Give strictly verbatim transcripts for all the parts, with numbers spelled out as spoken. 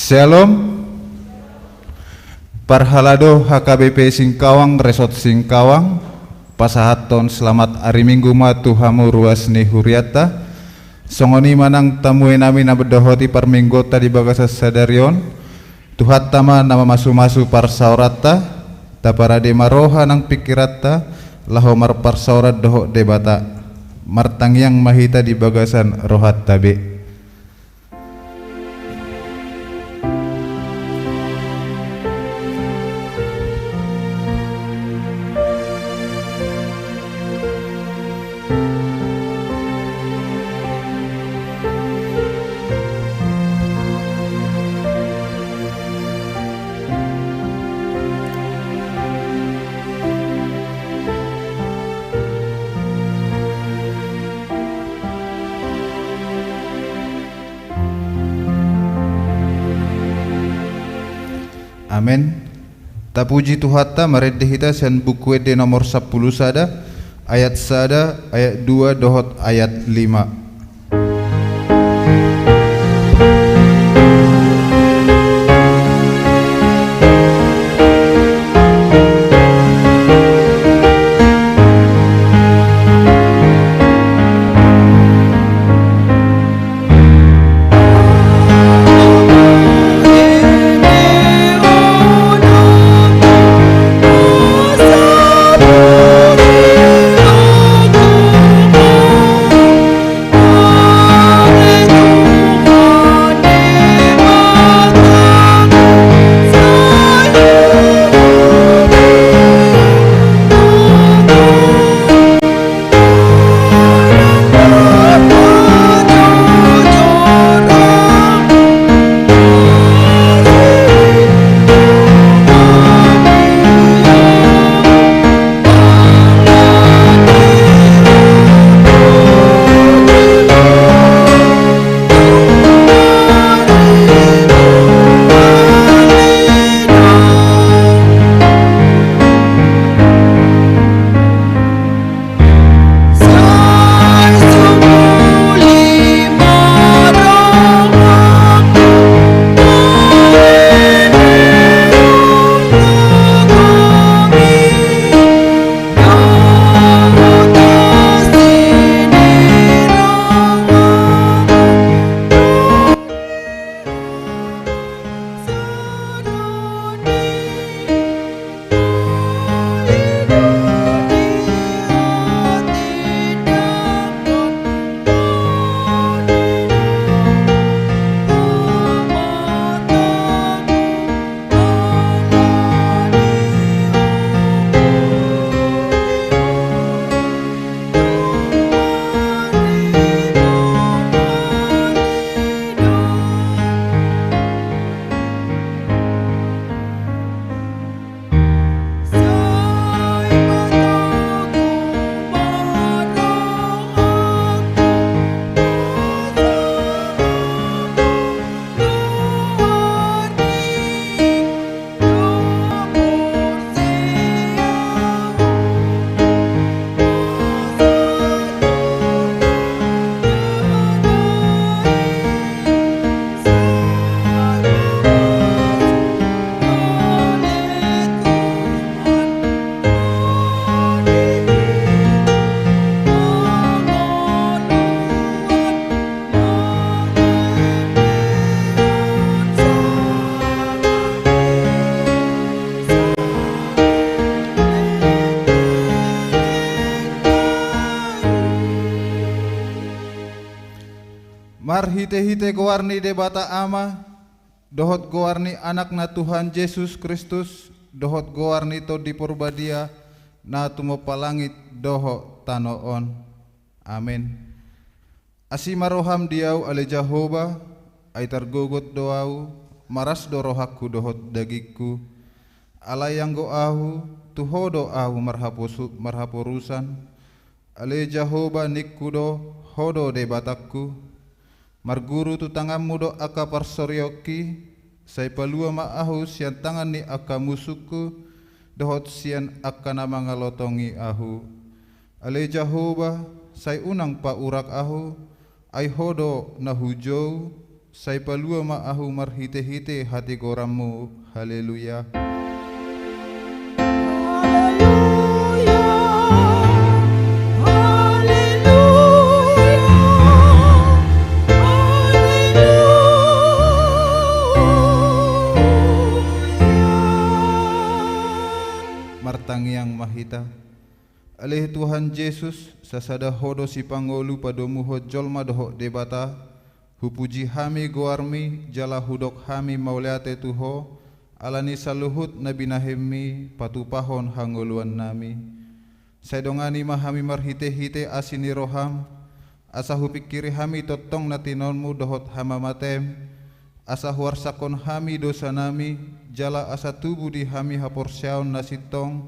Shalom. Parhalado H K B P Singkawang, Resort Singkawang, pasahathon selamat ari Minggu ma tu hamu ruas ni hurianta. Songon i ma nang tamuenami na mandohoti parmingguonta di bagasan sadari on. Tuhanta ma na mamasumasu parsaoranta, taparade ma roha nang pingkiranta, laho marparsaoran dohot Debata. Martangiang ma hita di bagasan rohanta be. Amen. Tapuji Tuhanta, marende hita sian Buku Ende nomor sampulu sada, ayat sada, ayat dua dohot ayat lima. Marhitehite goar ni Debata Ama, dohot goar ni Anakna Tuhan Jesus Kristus, dohot goar ni Tondi Porbadia, na tumompa langit dohot tano on. Amen. Asi ma roham di ahu ale Jahowa, ai targogot do ahu, maras do rohangku dohot dagingku. Alai anggo ahu, tu Ho do ahu marhaposu-, marhaporusan. Ale Jahowa, ningku do, Ho do Debatangku. Marguru tu tanganmu do angka parsorionki, sai palua ma ahu sian tangan ni angka musungku, dohot sian angka na mangalotongi ahu. Ale Jahowa, sai unang paurak ahu, ai Ho do na hujou, Sai palua ma ahu marhite-hite hatigoranmu. Haleluya. Haleluya, haleluya, haleluya. Martangiang ma hita. Ale Tuhan Jesus, sasada Ho do sipangolu padomuhon jolma dohot Debata, hupuji hami goarmi, jala hudok hami mauliate tu Ho, ala ni saluhut na binahenmi patupahon hangoluannami. Sai dongani ma hami marhite-hite asi ni roham, asa hupingkiri hami tongtong na tinomu dohot hamamatem, asa huarsakhon hami dosanami, jala asa tubu di hami haporseaon na sintong,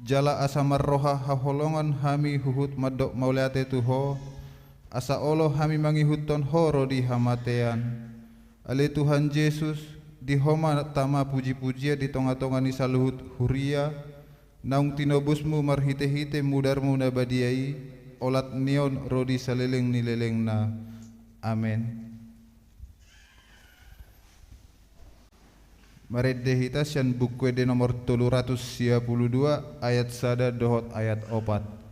jala asa marroha haholongan hami huhut mandok mauliate tu Ho, asa olo hami mangihuthon Ho ro di hamatean. Ale Tuhan Jesus, di Ho ma tama puji-pujian di tonga-tonga ni saluhut huria, naung tinobusmu marhite-hite mudarmu na badia i, olat ni on ro di saleleng ni lelengna. Amen. Marende hita sian Buku Ende nomor tolu ratus sia pulu dua, ayat sada dohot ayat opat.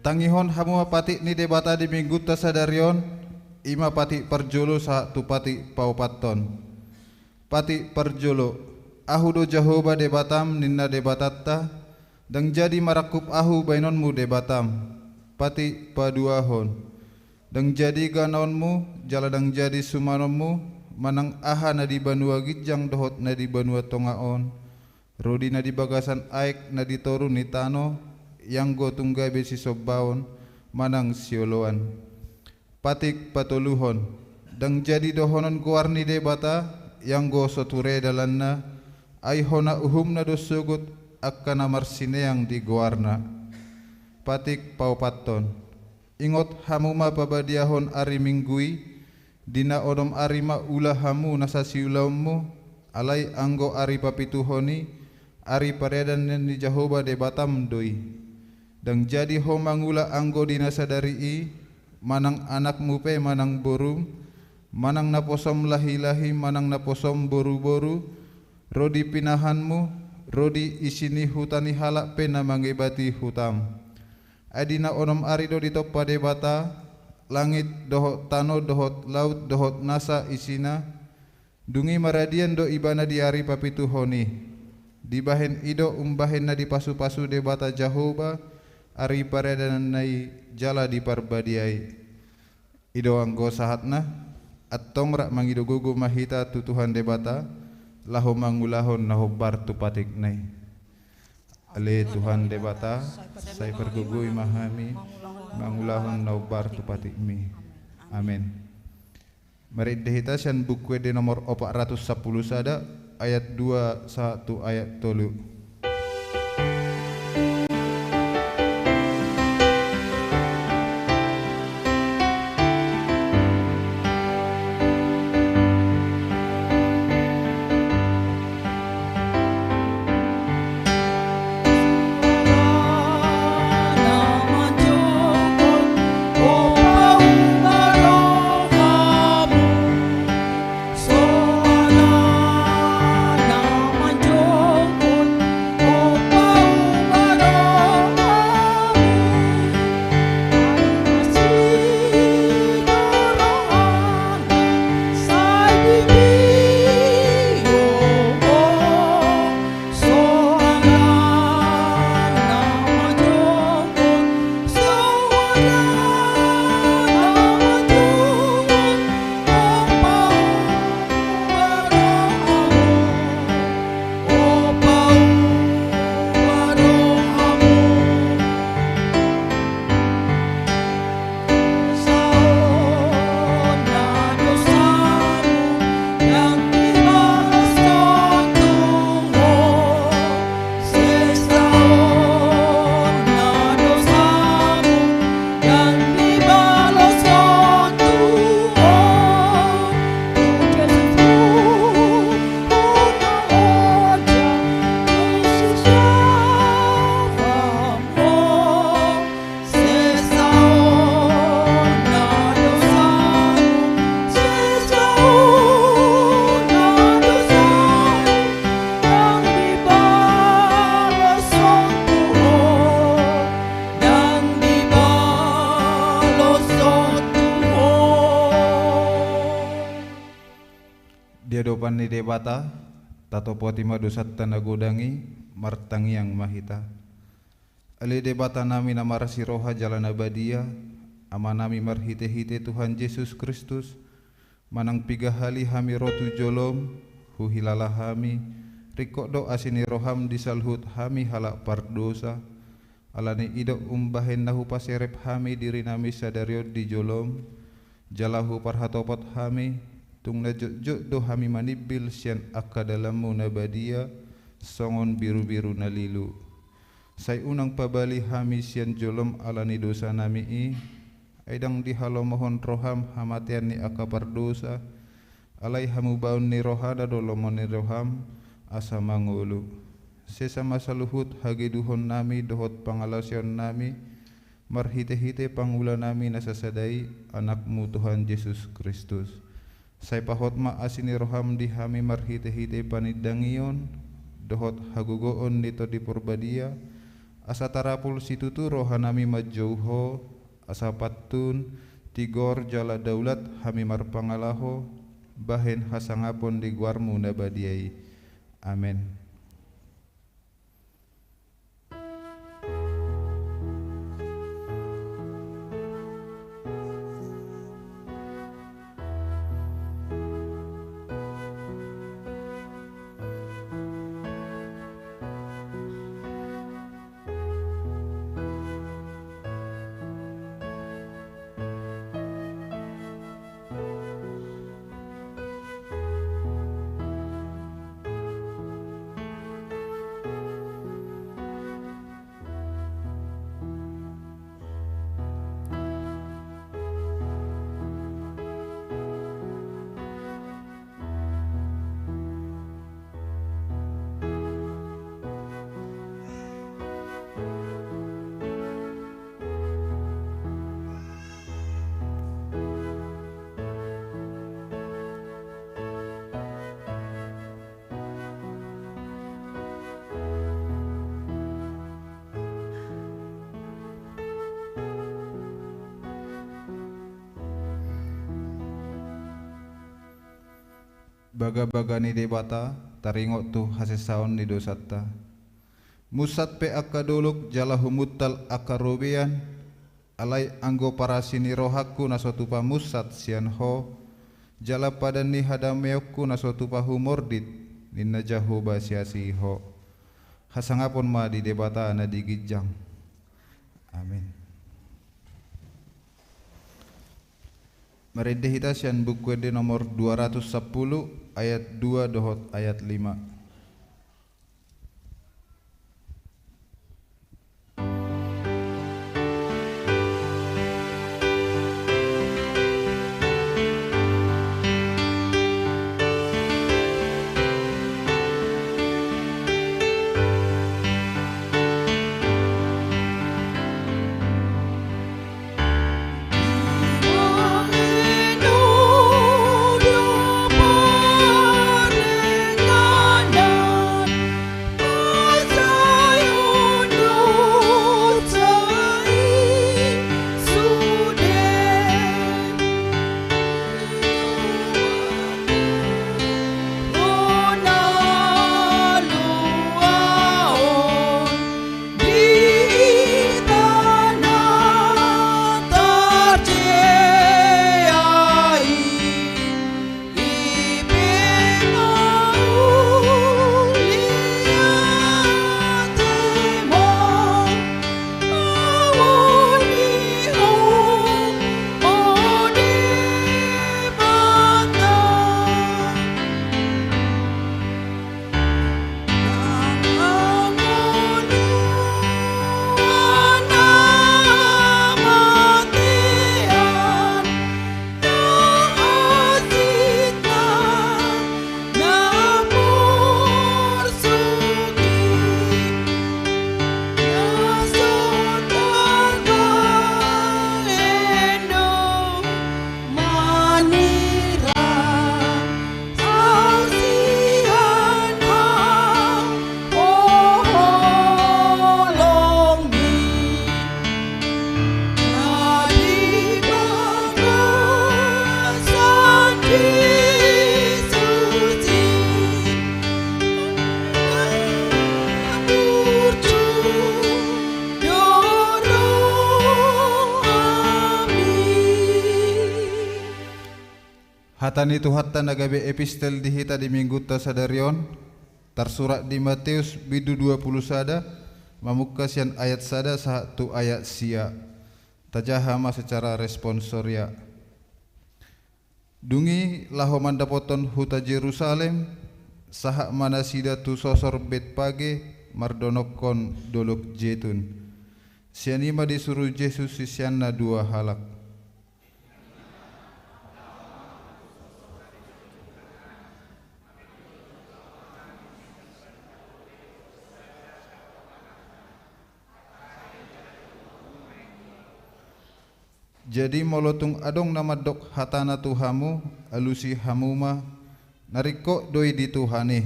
Tangihon hamu ma patik ni Debata di minggunta sadari on, i ma patik parjolo sahat tu patik paopathon. Patik parjolo, Ahu do Jahowa Debatam, ninna Debatanta, ndang jadi marangkup Ahu baenonmu debatam. Patik paduahon, ndang jadi ganaonmu, jala ndang jadi sumanonmu, manang aha na di banua ginjang dohot na di banua tonga on, ro di na di bagasan aek na di toru ni tano, ianggo tung gabe sisombaon, manang sioloan. Patik patoluhon, ndang jadi dohonon goar ni Debata, ianggo so ture dalanna, ai hona uhumna do sogot angka na marsineang di goarna. Patik paopathon, ingot hamu ma pabadiahon ari Minggu i, di na onom ari ma ula hamu nasa siulaonmu, alai anggo ari papituhon i, ari pareadan ni Jahowa Debatam do i. Ndang jadi ho mangula anggo di na sadari i, manang anakmu pe manang borum, manang naposom lahi-lahi manang naposom boru-boru, ro di pinahanmu, ro di isi ni huta ni halak pe na mangebati hutam. Ai di na onom ari do ditompa Debata langit dohot tano dohot laut dohot nasa isina. Dung i maradian do Ibana di ari papituhon i. Dibahen i do umbahen na dipasupasu Debata Jahowa ari paradanan i jala diparbadiai. I do anggo sahatna. Antong rap mangido gogo ma hita tu Tuhan Debata, laho mangulahon na hombar tu patikna i. Ale Tuhan Debata, sai pargogoi ma hami mangulahon na hombar tu patikmi. Amen. Marende hita sian Buku Ende nomor opat ratus sampulu sada, ayat dua sahat tu ayat tolu. Di adopan ni Debata, tatopoti ma dosanta na godang i, martangiang ma hita. Ale Debata nami na marasi roha jala na badia, Ama nami marhite-hite Tuhan Jesus Kristus, manang piga hali hami ro tu jolom, huhilala hami, ringkot do asi ni roham di saluhut hami halak pardosa, ala ni i do umbahen na hupaserep hami diri nami sadari on di jolom, jala huparhatopot hami, tung na jotjot do hami manimbil sian angka dalanmu na badia, songon birubiru na lilu. Sai unang pabali hami sian jolom ala ni dosa nami i, ai ndang dihalomohon roham hamatean ni angka pardosa, alai hamubaon ni rohana do lomo ni roham, asa mangolu. Sesa ma saluhut hageduhon nami dohot pangalaosion nami, marhite-hite pangula nami na sasada i, Anakmu Tuhan Jesus Kristus. Sai pahot ma asi ni roham di hami marhite-hite panindangion, dohot hagogoon ni Tondi Porbadia, asa tarapul situtu roha nami manjou Ho, asa pantun, tigor jala daulat hami marpangalaho, bahen hasangapon di goarmu na badia i. Amen. Bagabaga ni Debata taringot tu hasesaon ni dosanta. Munsat pe angka dolok jala humuntal angka robean, alai anggo parasi ni rohangku na so tupa munsat sian Ho, jala padan ni hadameonku na so tupa humordit, ninna Jahowa siasi Ho. Hasangapon ma di Debata na di ginjang. Amin. Marende hita sian Buku Ende nomor dua ratus sapuluh, ayat dua dohot ayat lima. Hata ni Tuhanta na gabe epistel di hita di minggunta sadari on, tarsurat di Mateus bindu dua puluh sada, mamungka sian ayat sada sahat tu ayat sia. Tajaha ma secara responsoria. Dung i laho mandapothon huta Jerusalem, sahat ma nasida tu sosor Betpage mardonokkon Dolok Jetun. Sian i ma disuru Jesus siseanna dua halak. Jadi molo tung adong na mandok hatana tu hamu, alusi hamu ma, na ringkot do i di Tuhan i,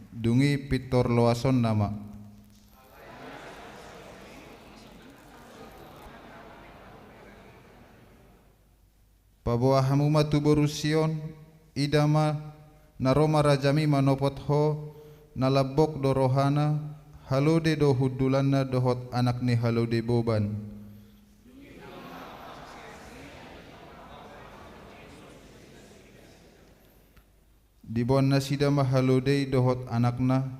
dung i pintor loasonna ma. Paboa hamu ma tu boru Sion, ida ma, na ro ma rajami manopot ho, na lambok do rohana, halode do hundulanna dohot anak ni halode boban. Diboan nasida ma halode i dohot anakna,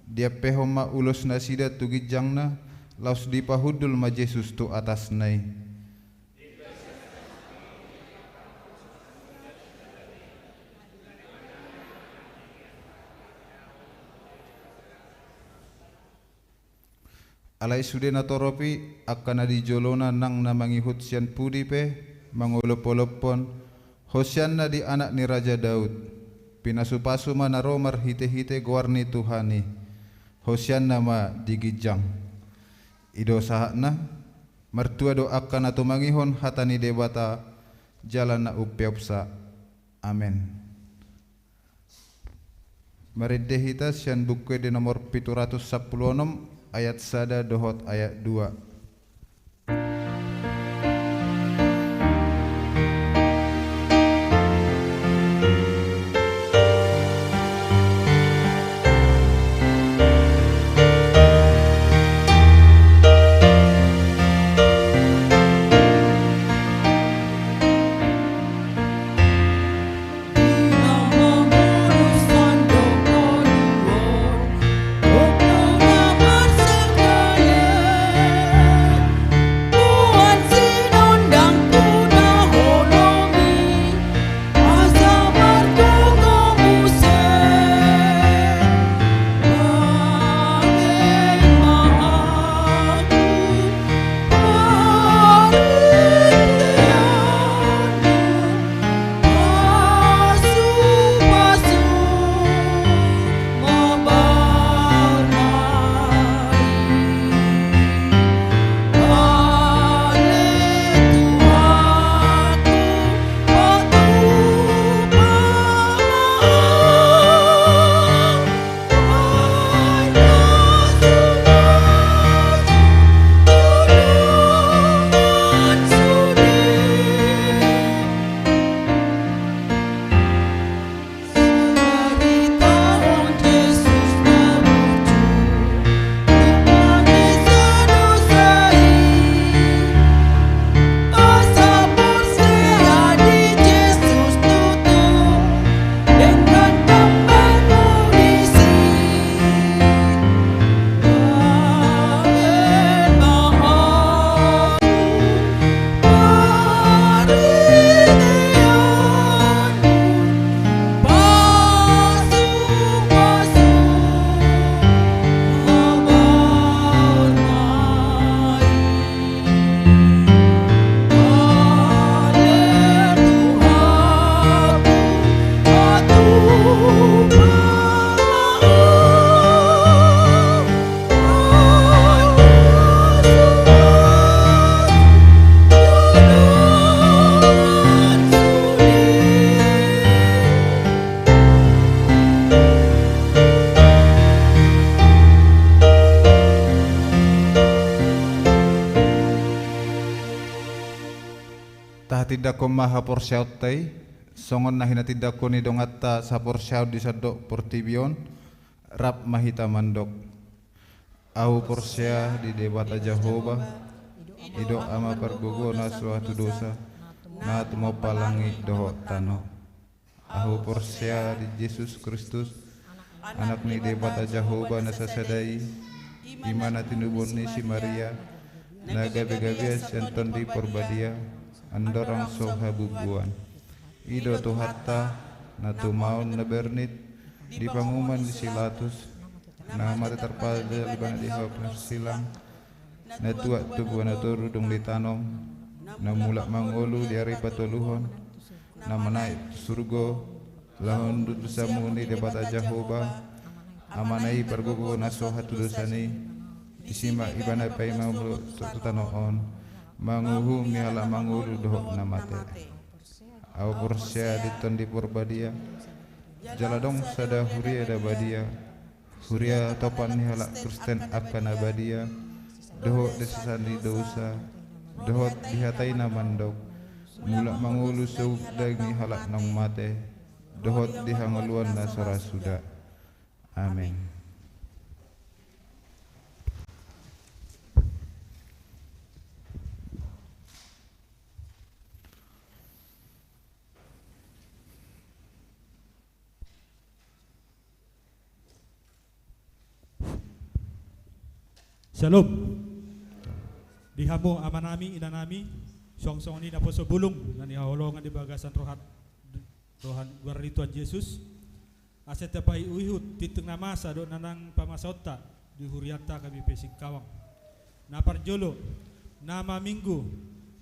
diampehon ma ulos nasida tu ginjangna, laos dipahundul ma Jesus tu atasna i. Alai sude natorop i, angka na di jolona nang na mangihut sian pudi pe, mangolopolophon, Hosianna di anak ni Raja Daud. Pinasupasu ma na ro marhitehite goar ni Tuhan i. Hosianna ma di ginjang. I do sahatna, martua do angka na tumangihon hata ni Debata, jala na umpeopsa. Amen. Marende hita sian Buku Ende nomor pitu ratus sampulu onom, ayat sada dohot ayat dua. Tindangkon ma haporseaonta i, songon na hinatindangkon ni donganta saporseaon di sandok portibi on, rap ma hita mandok. Ahu porsea di Debata Jahowa, i do Ama pargogo na so hatudosa, na tumompa langit dohot tano. Ahu porsea di Jesus Kristus, Anak ni Debata Jahowa na sasada i, i ma na tinubuhon ni si Maria, na gabe-gabean sian Tondi Porbadia, andorang so habubuan. I do Tuhanta, na tumaon na bernit, di panguhuman ni si Pilatus, na mate tarpatang ibana di hau parsilang, na tuat tu boan na toru dung ditanom, na mulak mangolu di ari patoluhon, na manaek tu surgo, laho hundul tu samu ni Debata Jahowa, Amana i pargogo na so hatudosan i, disi ma ibana paima molo tu tano on, manguhumi halak mangolu dohot na mate. Ahu porsea di Tondi Porbadia, jala adong sada huria na badia, huria topan ni halak Kristen angka na badia, dohot di hasesaan ni dosa, dohot di hata i na mandok, mulak mangolu sogot daging ni halak naung mate, dohot di hangoluan na so ra suda. Amen. Shalom. Di hamu amanami, inanami, suang songon i naposo bulung na hinaholongan di bagasan roha, roha ni goar ni Tuhan Jesus. Asa tapaihutihut tintin na masa dohot na naeng pamasaonta di hurianta H K B P Singkawang. Na parjolo, nama minggu.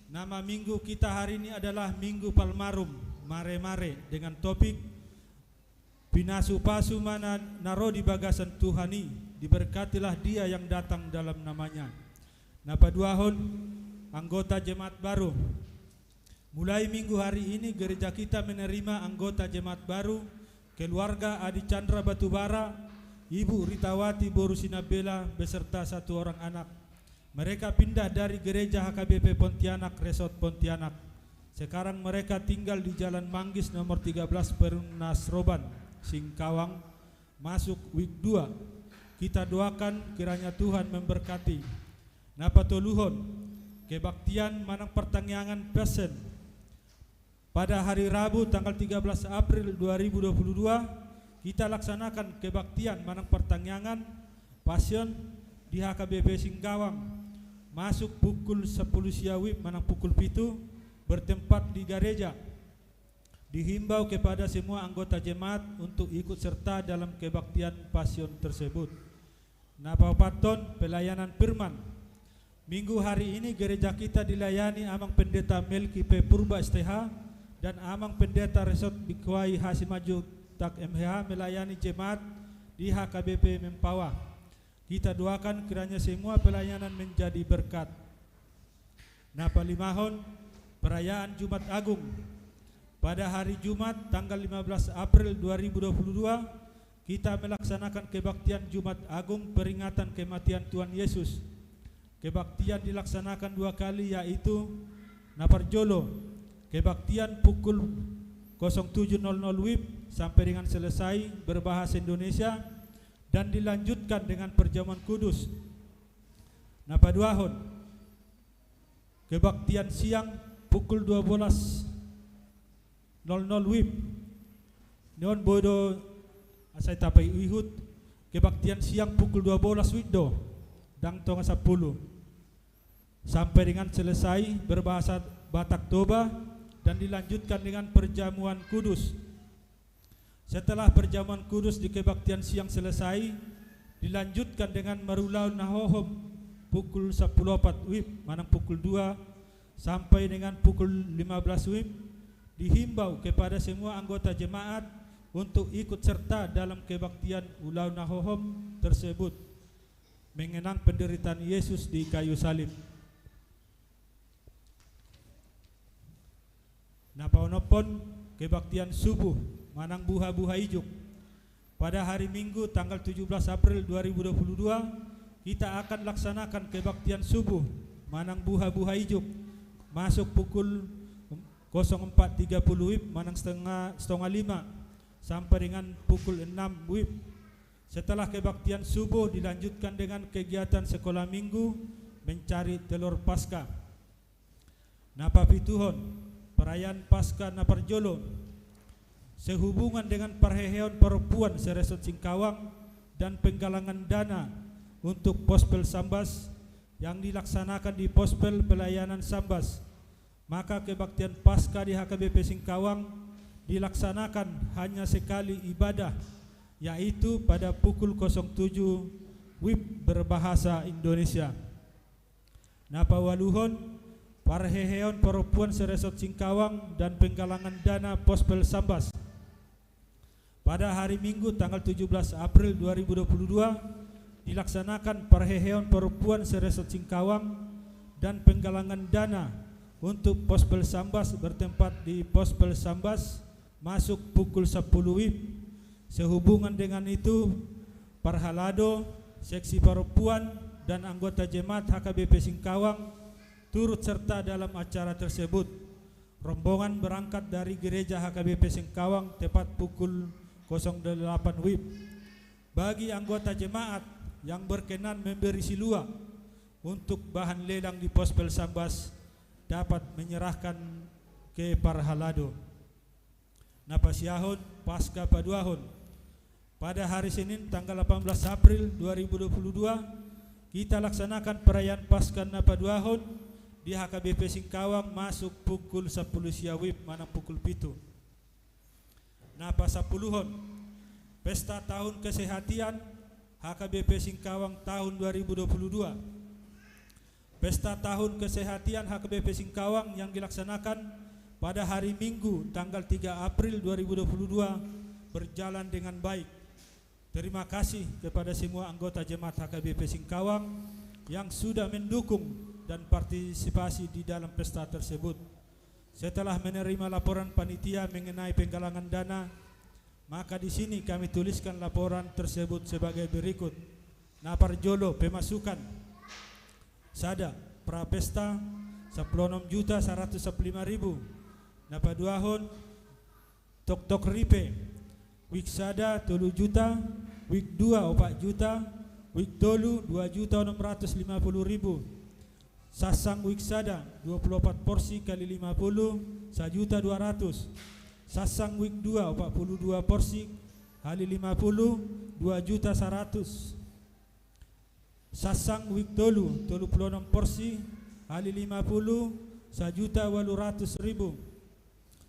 Nama minggu kita hari ini adalah Minggu Palmarum, Mare-mare, dengan topik Pinasupasu ma na, na ro di bagasan Tuhan i, diberkatilah dia yang datang dalam namanya. Na paduahon, anggota jemaat baru. Mulai minggu hari ini gereja kita menerima anggota jemaat baru, keluarga Adi Chandra Batubara, Ibu Ritawati boru Sinambela beserta satu orang anak. Mereka pindah dari gereja H K B P Pontianak, Resort Pontianak. Sekarang mereka tinggal di Jalan Manggis nomor tiga belas Perumnas Roban, Singkawang, masuk wib dua. Kita doakan kiranya Tuhan memberkati. Na patoluhon, kebaktian manang partangiangan Passion. Pada hari Rabu tanggal tiga belas April dua ribu dua puluh dua, kita laksanakan kebaktian manang partangiangan Passion di H K B P Singkawang, masuk pukul sepuluh sia wib manang pukul pitu, bertempat di gareja. Dihimbau kepada semua anggota jemaat untuk ikut serta dalam kebaktian Passion tersebut. Na paopathon, pelayanan firman. Minggu hari ini gereja kita dilayani Amang Pendeta Melki P Purba S T H dan Amang Pendeta Resort Bikuai H Simanjuntak M H H melayani jemaat di H K B P Mempawah. Kita doakan kiranya semua pelayanan menjadi berkat. Na palimahon, perayaan Jumat Agung. Pada hari Jumat, tanggal lima belas April dua ribu dua puluh dua, kita melaksanakan kebaktian Jumat Agung peringatan kematian Tuhan Yesus. Kebaktian dilaksanakan dua kali, yaitu, na parjolo, kebaktian pukul kosong tujuh nol nol wib sampai dengan selesai berbahasa Indonesia, dan dilanjutkan dengan perjamuan kudus. Na paduahon, kebaktian siang pukul dua belas nol nol wib. Ni on boi do asa tapaihut, kebaktian siang pukul dua belas wib do, ndang tonga sampulu. Sampai dengan selesai berbahasa Batak Toba dan dilanjutkan dengan perjamuan kudus. Setelah perjamuan kudus di kebaktian siang selesai, dilanjutkan dengan marulaon na hohom pukul sampulu opat wib manang pukul dua sampai dengan pukul lima belas wib. Dihimbau kepada semua anggota jemaat untuk ikut serta dalam kebaktian ulaon na hohom tersebut mengenang penderitaan Yesus di kayu salib. Na paonomhon, kebaktian subuh manang buha-buha ijuk. Pada hari Minggu tanggal tujuh belas April dua ribu dua puluh dua, kita akan laksanakan kebaktian subuh manang buha-buha ijuk, masuk pukul kosong empat tiga puluh WIB manang setengah, setengah lima sampai dengan pukul enam WIB. Setelah kebaktian subuh dilanjutkan dengan kegiatan sekolah minggu mencari telur Paskah. Na papituhon, perayaan Paskah na parjolo sehubungan dengan parheheon parompuan seresort Singkawang dan penggalangan dana untuk Pospel Sambas yang dilaksanakan di Pospel Pelayanan Sambas. Maka kebaktian Paskah di H K B P Singkawang dilaksanakan hanya sekali ibadah, yaitu pada pukul kosong tujuh WIB berbahasa Indonesia. Na paualuhon, parheheon parompuan seresort Singkawang dan penggalangan dana Pospel Sambas. Pada hari Minggu tanggal tujuh belas April dua ribu dua puluh dua, dilaksanakan parheheon parompuan seresort Singkawang dan penggalangan dana untuk Pospel Sambas bertempat di Pospel Sambas masuk pukul sepuluh WIB. Sehubungan dengan itu, parhalado, seksi parompuan, dan anggota jemaat H K B P Singkawang turut serta dalam acara tersebut. Rombongan berangkat dari gereja H K B P Singkawang tepat pukul kosong delapan WIB. Bagi anggota jemaat yang berkenan memberi silua untuk bahan lelang di Pospel Sambas, dapat menyerahkan ke parhalado. Na pasiahon, Paskah paduahon. Pada hari Senin tanggal delapan belas April dua ribu dua puluh dua, kita laksanakan perayaan Paskah na paduahon di H K B P Singkawang masuk pukul sepuluh sia WIB manang pukul pitu. Na pasapuluhon, pesta tahun kesehatan H K B P Singkawang tahun dua ribu dua puluh dua. Pesta tahun kesehatan H K B P Singkawang yang dilaksanakan pada hari Minggu tanggal tiga April dua ribu dua puluh dua berjalan dengan baik. Terima kasih kepada semua anggota jemaat H K B P Singkawang yang sudah mendukung dan partisipasi di dalam pesta tersebut. Setelah menerima laporan panitia mengenai penggalangan dana, maka di sini kami tuliskan laporan tersebut sebagai berikut. Na parjolo, pemasukan. Sada, prapesta, sampulu onom juta saratus sampulu lima ribu. Na paduahon, toktok ripe. Wik sada, tolu juta, wik dua, opat juta, wik tolu, dua juta onom ratus lima puluh ribu. Sassang wik sada, dua pulu opat porsi kali lima pulu, sajuta dua ratus. Sassang wik dua, opat pulu dua porsi kali lima pulu, dua juta saratus. Sassang wik tolu, tolu pulu onom porsi kali lima pulu, sajuta ualu ratus ribu.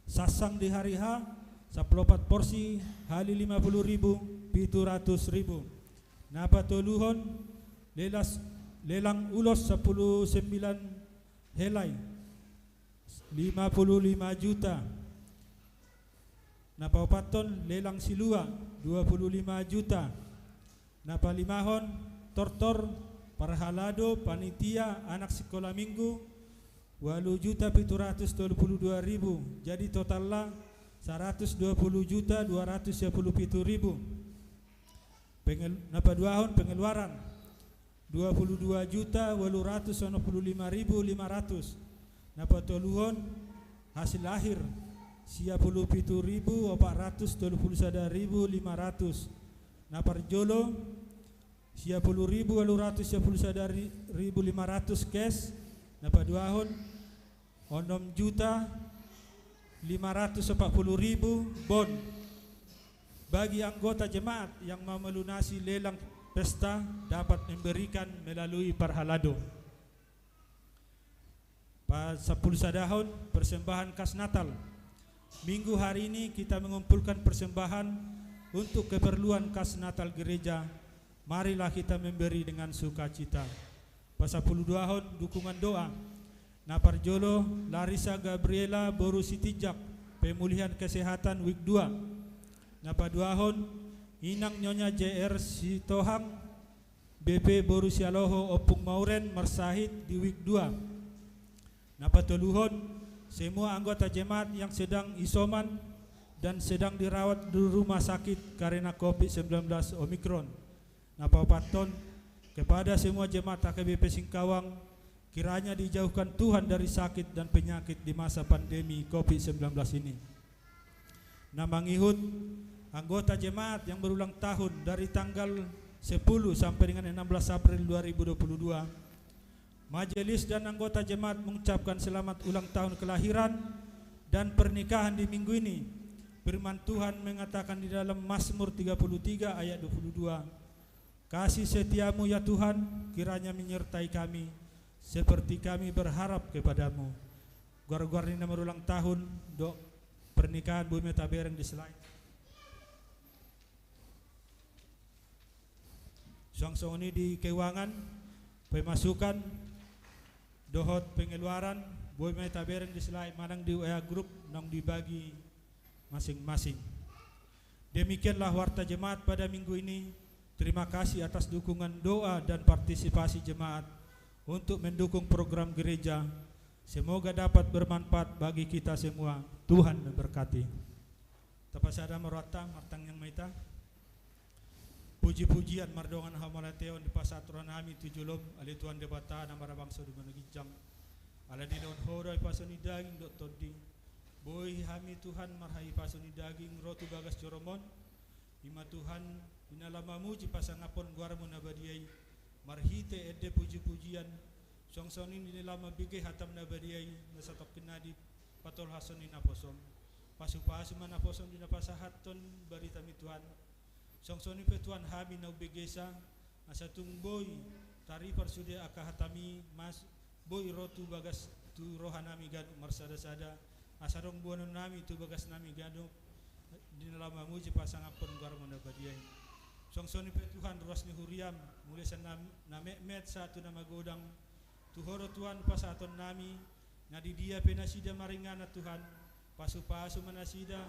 Sassang di hari H, sampulu opat porsi kali lima pulu ribu, pitu ratus ribu. Na patoluhon, lelas-, lelang ulos sampulu sembilan helai, lima pulu lima juta. Na paopathon, lelang silua, dua pulu lima juta. Na palimahon, tortor, parhalado, panitia, anak sikola minggu, ualu juta pitu ratus tolu pulu dua ribu, jadi totalna saratus dua pulu juta dua ratus sia pulu pitu ribu. Pengel-, na paduahon, pengeluaran, dua pulu dua juta ualu ratus onom pulu lima ribu lima ratus. Na patoluhon, hasil akhir, sia pulu pitu ribu opat ratus tolu pulu sada ribu lima ratus. Na parjolo, sia pulu ribu ualu ratus sia pulu sada ri-, ribu lima ratus cash. Na paduahon, onom juta lima ratus opat pulu ribu bon. Bagi anggota jemaat yang memelunasi lelang pesta dapat memberikan melalui parhalado. Pasampulu sadahon, persembahan kas Natal. Minggu hari ini kita mengumpulkan persembahan untuk keperluan kas Natal gereja. Marilah kita memberi dengan sukacita. Pasampulu duahon, dukungan doa. Na parjolo, Larissa Gabriela boru Sitinjak, pemulihan kesehatan wik dua. Na paduahon, Inang Nyonya J R Sitohang, B P boru Sialoho Ompung Mauren, marsahit di wik dua. Na patoluhon, semua anggota jemaat yang sedang isoman dan sedang dirawat di rumah sakit karena covid sembilan belas Omikron. Na paopathon, kepada semua jemaat H K B P Singkawang, Kiranya dijauhkan Tuhan dari sakit dan penyakit di masa pandemi covid sembilan belas ini. Na mangihut, anggota jemaat yang berulang tahun dari tanggal sepuluh sampai dengan enam belas April dua ribu dua puluh dua, majelis dan anggota jemaat mengucapkan selamat ulang tahun kelahiran dan pernikahan di minggu ini. Firman Tuhan mengatakan di dalam Mazmur tiga puluh tiga ayat dua puluh dua, "Kasih setiamu, ya Tuhan, kiranya menyertai kami, seperti kami berharap kepadamu." Goar-goar ni na marulang tahun dohot pernikahan boi ma tabereng di slide. Suang songon i di keuangan, pemasukan dohot pengeluaran, boi ma tabereng di slide manang di W A grup naung dibagi masing-masing. Demikianlah warta jemaat pada minggu ini. Terima kasih atas dukungan doa dan partisipasi jemaat untuk mendukung program gereja. Semoga dapat bermanfaat bagi kita semua. Tuhan memberkati. Tapasada ma rohanta, martangiang ma hita. Puji-pujian mardongan hamauliateon dipasahat rohanami tu jolom, ale Tuhan Debata na marhabangsa di banua ginjang. Ala dilehon Ho do hahipason ni daging dohot tondi, boi hami Tuhan marhahipason ni daging ro tu bagas joroMon. I ma Tuhan, di na laho mamuji pasangaphon goarMu na badia i, marhite ende puji-pujian, suang songon i di na laho mambege hataM na badia i, na satongkin na dipatolhashon ni naposoM. Pasu-pasu ma naposoM di na pasahathon baritami Tuhan. Suang songon i pe Tuhan hami na umbegesa, asa tung boi taripar sude angka hataMi, mas boi ro tu bagas tu rohanami ganup marsada-sada, asa adong boanonnami tu bagasnami ganup, di na laho mamuji pasangaphon goarMu na badia i. Suang songon i pe Tuhan ruas ni huriaM, mulai sian na, na metmet sahat tu na magodang, tu Ho do Tuhan pasahatonnami, na di dia pe nasida maringanan Tuhan, pasu-pasu ma nasida,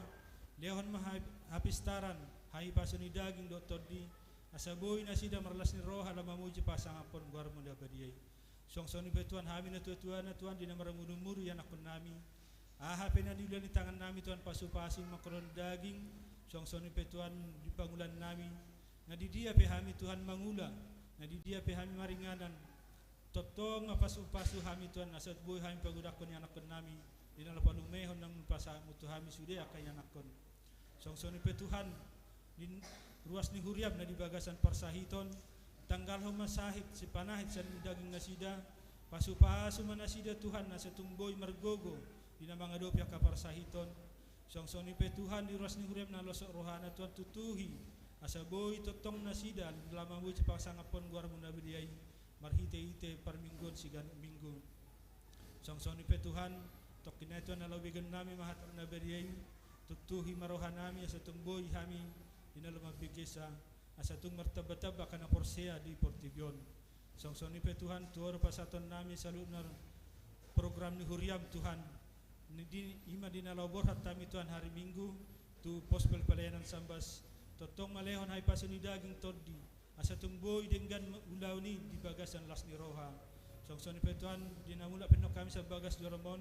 lehon ma ha-, hapistaran, hahipason ni daging dohot tondi, asa boi nasida marlas ni roha laho mamuji pasangaphon goarMu na badia i. Suang songon i pe Tuhan hami natua-tuana Tuhan di na marmudu-mudu ianakkonnami. Aha pe na niula ni tangannami Tuhan pasu-pasu mangkorhon daging, suang songon i pe Tuhan di pangulannami. Na di dia pe hami Tuhan mangula, na di dia pe hami maringanan. Tongtong ma pasu-pasu hami Tuhan, asa boi hami pagodangkon ianakkonnami, di na laho palumehon naung pasahatMu tu hami sude angka ianakkon. Suang songon i pe Tuhan, di ruas ni huriaM na di bagasan parsahiton, tanggalhon ma sahit sipanahit sian daging nasida, pasu-pasu ma nasida Tuhan, asa tung boi margogo, di na mangadopi angka parsahiton. Suang songon i pe Tuhan di ruas ni huriaM na losok rohana Tuhan tutuhi, asa boi tongtong nasida, laho mamuji pasangaphon goarMu na badia i, marhite-hite parmingguon siganup minggu. Suang songon i pe Tuhan, tongkin nai Tuhan na laho begeonnami ma hataM na badia i, tutuhi ma rohanami asa tung boi hami, di na laho mambegesa, asa tung martamba-tamba angka na porsea di portibi on. Suang songon i pe Tuhan, tu Ho do pasahatonnami saluhutna program ni huriaM Tuhan. Ni di, i ma di na laho borhat hami Tuhan hari Minggu, tu pos pel pelayanan Sambas, tongtong ma lehon hahipason ni daging tondi, asa tung boi denggan ulaon i di bagasan las ni roha. Suang songon i pe Tuhan, di na mulak pe annon hami sian bagas joroMon,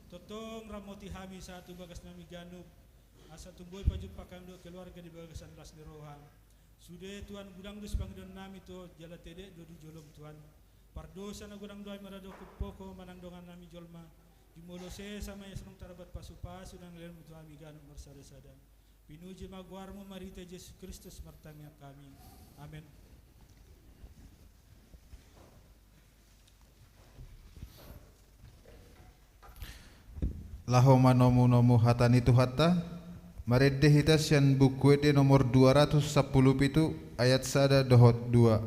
tongtong ramoti hami sahat tu bagasnami ganup, asa tung boi pajumpang hami dohot keluarga di bagasan las ni roha. Sude Tuhan godang do sipangidoannami tu Ho jala tedek do di joloM Tuhan. Pardosa na godang do hami maradophon Ho manang dongannami jolma. Jumolo sesa ma ia songon tarbat pasu-pasu na nilehonMu tu hami ganup marsada-sada. Pinuji ma goarMu marhite Jesus Kristus martangiang hami. Amen. Laho manomu-nomu hata ni Tuhanta, marende hita sian Buku Ende nomor dua ratus sampulu pitu ayat sada dohot dua.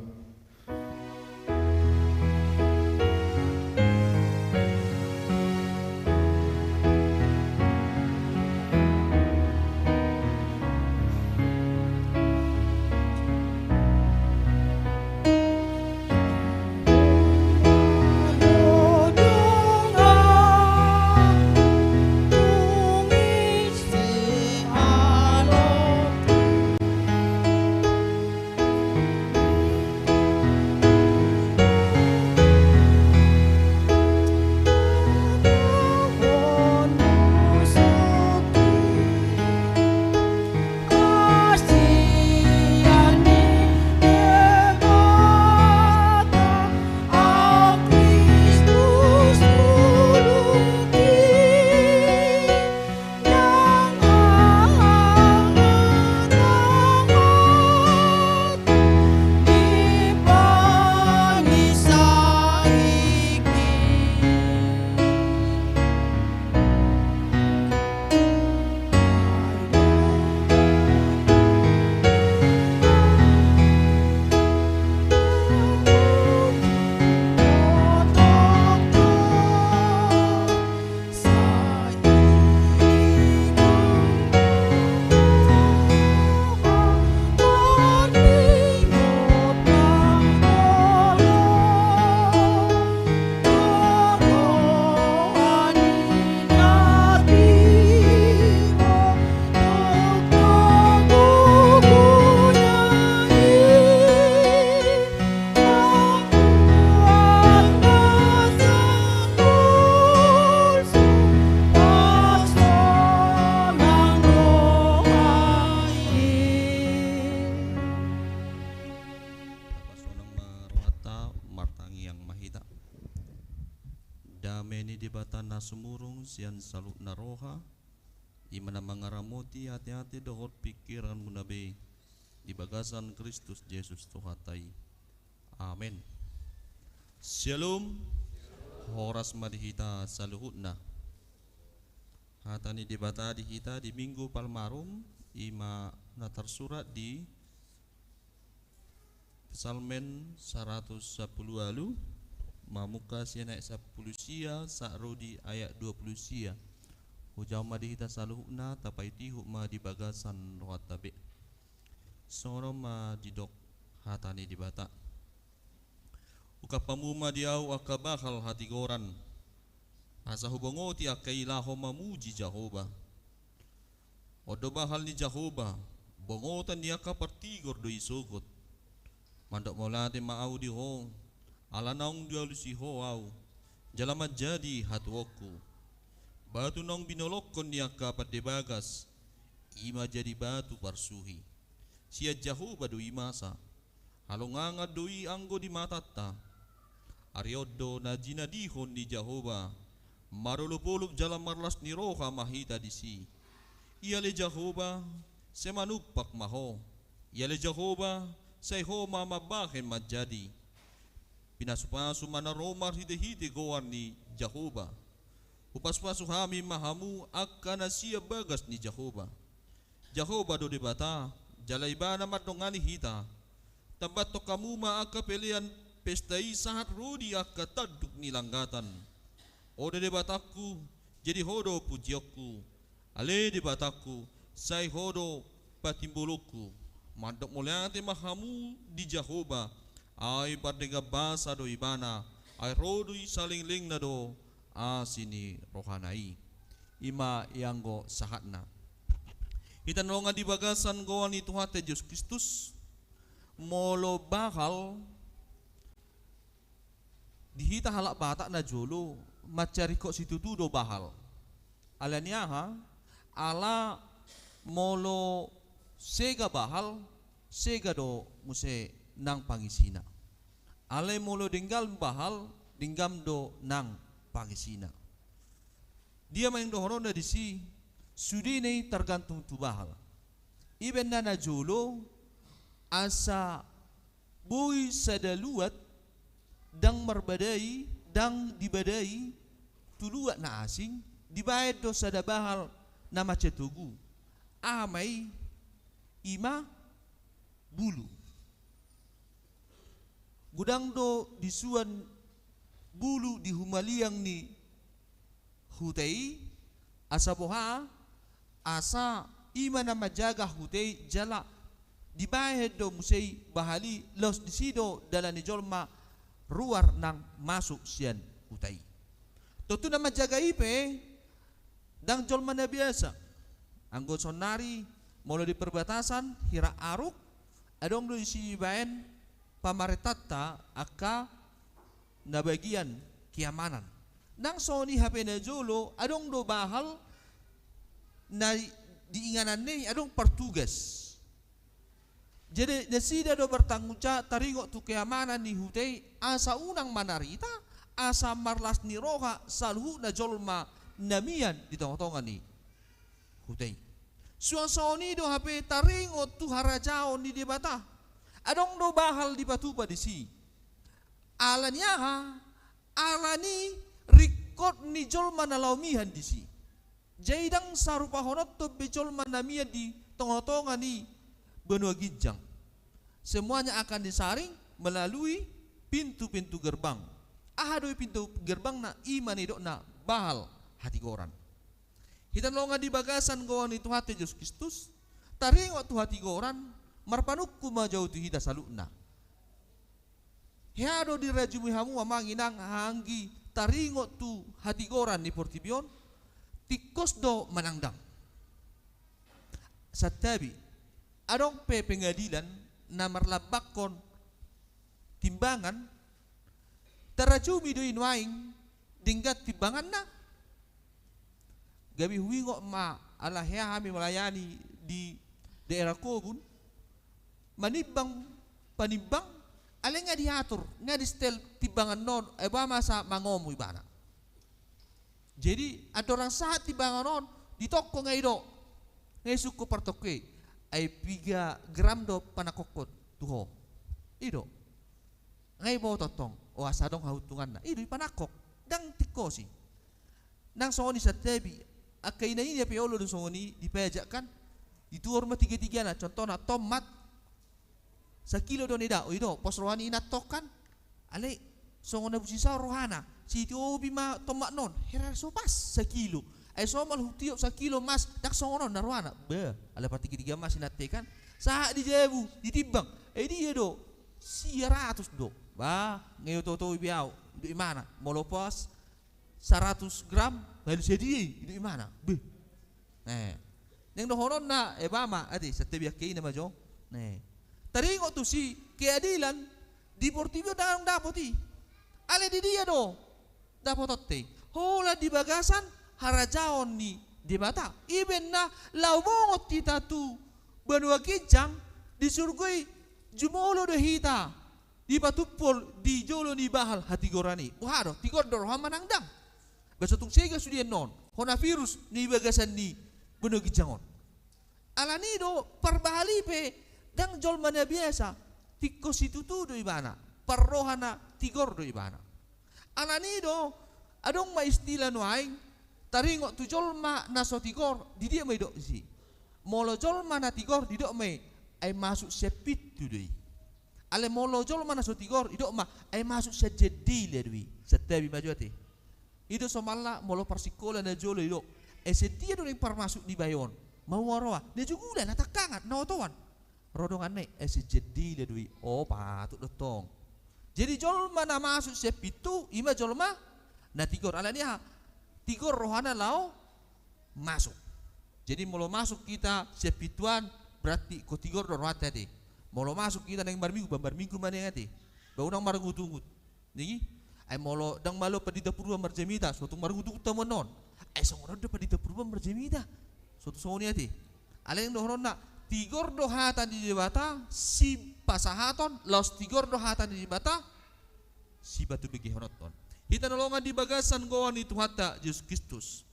Dame ni Debata na sumurung sian saluhutna roha, i ma na mangaramoti ateate dohot pingkiranmuna be di bagasan Kristus Jesus Tuhanta i. Amen. Syalom. Horas ma di hita saluhutna. Hata ni Debata di hita di Minggu Palmarum, i ma na tarsurat di Psalmen saratus sampulu ualu, mamungka sian ayat sampulu sia sahat ro di ayat dua pulu sia. Hujaha ma di hita saluhutna, tapaihutihut ma di bagasan rohanta be. Songon on ma didok hata ni Debata. Ungkap hamu ma di ahu angka bahal hatigoran, asa hubongoti angka i laho mamuji Jahowa. On do bahal ni Jahowa, bongotan ni angka partigor do i sogot. Mandok mauliate ma ahu di ho, ala naung dialusi ho ahu, jala manjadi hatuaonku. Batu naung binolongkon ni angka pande bagas, i ma jadi batu parsuhi. Sian Jahowa do i masa. Halongangan do i anggo di matanta. Ari on do na jinadihon ni Jahowa, marolopolop jala marlas ni roha ma hita disi. Ia ale Jahowa, sai manumpak ma ho. Ia ale Jahowa, sai ho ma mambahen manjadi. Pinasupasu ma na ro marhitehite goar ni Jahowa. Hupasupasu hami ma hamu angka na sian bagas ni Jahowa. Jahowa do Debata, jala Ibana mandongani hita. Tambathon hamu ma angka pelean pesta i sahat ro di angka tanduk ni langgatan. Ode Debatangku, jadi ho do pujionku. Ale Debatangku, sai ho do patimbolonku. Mandok mauliate ma hamu di Jahowa, ai pardenggan basa do Ibana, ai ro do i salenglengna do asi ni rohana i. I ma i anggo sahatna. Hita na longan di bagasan goar ni Tuhanta Jesus Kristus, molo bahal di hita halak Batak na jolo, mansai ringkot situtu do bahal. Ala ni aha? Ala molo sega bahal, sega do muse nang pangisina. Alai molo denggan bahal, denggan do nang pangisina. Dia ma naeng dohononna disi, sudena i targantung tu bahal. Ibaen na na jolo, asa boi sada luat, ndang marbadai, ndang dibadai tu luat na asing, dibaen do sada bahal na mansai togu. Aha ma i? I ma bulu. Godang do disuan bulu di humaliang ni huta i, asa boha, asa i ma na manjaga huta i jala dibahen do muse i bahal i, laos disi do dalan ni jolma ruar nang masuk sian huta i. Tontu na manjaga i pe ndang jolma na biasa. Anggo saonari molo di perbatasan hira aruk, adong do disi dibaen pamarentanta angka na bagian keamanan. Nang songon i hape na jolo, adong do bahal na di ingananna i adong partugas. Jadi nasida do bertanggung jawab taringot tu keamanan ni huta i, asa unang manarita, asa marlas ni roha saluhutna jolma na mian di tongatonga ni huta i. Suang songon i do hape taringot tu harajaon ni Debata. Adong do bahal dipatupa disi. Ala ni aha? Ala ni ringkot ni jolma na laho mian disi. Jadi ndang sarupahononton be jolma na mian di tongatonga ni banua ginjang. Semuanya akan disaring melalui pintu-pintu gerbang. Aha do i pintu gerbangna? I ma na nidokna bahal hatigoran. Hita na longan di bagasan goar ni Tuhanta Jesus Kristus, taringot tu hatigoran, marpanungkun ma jo tu hita saluhutna. Hea do dirajumi hamu amang inang, anggi taringot tu hatigoran ni portibi on, tingkos do manang ndang? Santabi, adong pe pengadilan na marlambangkon timbangan, tarajumi do i nuaeng denggan timbanganna? Gabe huingot ma ala hea hami melayani di daerah Kobun, manimbang panimbang, alai nga diatur, nga disetel timbangan on, ai boha masa mangomo ibana. Jadi andorang sahat timbangan on, ditongko nga i do. Nga i sungkun partongko i. Ai piga gram do panangkokhon tu ho? I do. Nga i boto tong, o asa adong hauntunganna. I do i panangkok. Ndang tingkosi. Nang songon i santabi, angka ina-ina pe olo do songon i dipajak kan. Dituhor ma tiga-tigana, contohna tomat. Sakilo do nida, o i do, pos roha ni inanta on kan. Alai songon na busisaon rohana, sitiopi ma tomatna on, hera so pas sakilo. Ai somal hutiop sakilo mas, ndang songon on na rohana. Bah, alai partiga-tiga mas inanta i kan. Sahat di jabu, ditimbang. Ai dia do, sia ratus do. Bah, nga i oto-oto i be au, i do imana. Molo pas saratus gram, balu sadia i, i do imana. Beh. Eh. Naeng dohononna, eh, ba ma, ate, santabi angka ina ma jo. Eh. Taringot tusi, keadilan, di portibi on ndang dapot i. Alai di dia do dapotonta i? Holan di bagasan harajaon ni Debata. Ibaen na laho bongot hita tu banua ginjang, di surgo i jumolo do hita dipatumpol di jolo ni bahal hatigoran i. Boha do, tigor do roham manang ndang? Ba so tung sega sude annon, hona virus ni bagasan ni banua ginjang on. Alani do parbahal i pe ndang jolma na biasa, tingkos situtu do ibana, parroha na tigor do ibana. Alani do adong ma istilah nuaeng, taringot tu jolma na so tigor, di dia ma didok disi? Molo jolma na tigor didok ma i, ai masuk sian pintu do i. Alai molo jolma na so tigor, didok ma, ai masuk sian jendela do i. Santabi ma jo ate. I do somalna molo parsingkola na jolo didok, ai sian dia do naeng parmasuk ni bayo on? Maua roha. Na jugula, na tangkangan, na otoan. Ro donganna i, ai sian jendela do i. O, patut do tong. Jadi jolma na masuk sian pintu, i ma jolma na tigor. Alani aha? Tigor rohana laho masuk. Jadi molo masuk hita sian pintu an, berarti ingkon tigor do rohanta ate. Molo masuk hita naeng marminggu, ba marminggu ma naeng ate. Ba unang marungut-ungut. Ningi? Ai molo ndang malo pandita Purba marjamita, so tung marungut-ungut hamu annon. Ai songon on do pandita Purba marjamita, so tung songon i ate. Alai naeng dohononna, tigor do hata ni Debata sipasahaton, laos tigor do hata ni Debata sipatubegehononton. Hita na longan di bagasan goar ni Tuhanta Jesus Kristus.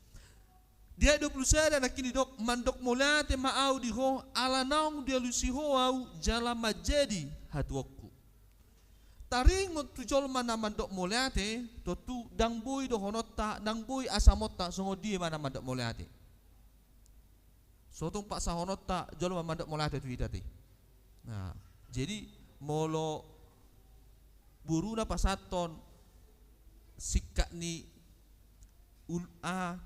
Di ayat dua puluh sada nangkin didok, mandok mauliate ma ahu di ho, ala naung dialusi ho ahu, jala manjadi hatuaonku. Taringot tu jolma na mandok mauliate, tontu ndang boi dohononta, ndang boi asamonta, songon dia ma na mandok mauliate. So tung pasahatonnta jolma mandok mauliate tu hita ate. Nah, jadi molo boruna pasahathon singkat ni ul-, aha,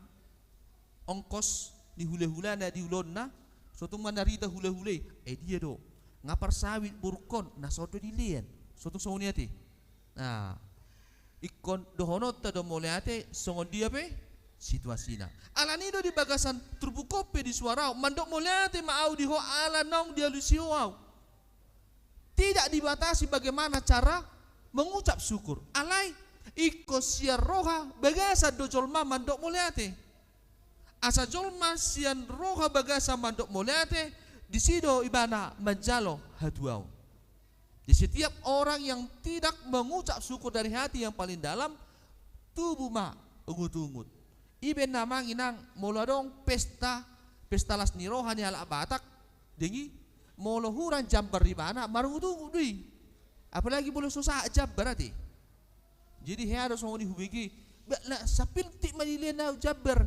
ongkos ni hula-hulana di ulaonna, so tung manarida hula-hula i, eh, dia do? Nga parsawit borungkon, na so do dilean. So tung songon i ate. Nah, ingkon dohononta do mauliate songon dia pe situasina. Alani do di bagasan turpuk on pe disuarahon, mandok mauliate ma ahu di ho ala naung dialusi ho ahu. Tidak dibatasi bagaimana cara mengucap syukur. Alai ingkon sian roha bagasan do jolma mandok mauliate. Asa jolma sian roha bagasan mandok mauliate, disi do ibana manjalo hatuaon. Di setiap orang yang tidak mengucap syukur dari hati yang paling dalam, tubu ma ungut-ungut. Ibaen na amang inang, molo adong pesta, pesta las ni roha ni halak Batak, dengki, molo hurang jambar ibana, marungut-ungut do i. Apalagi molo so sahat jambar ate. Jadi hea do songon i hubege, ba na sapiltik ma dilean ahu jambar.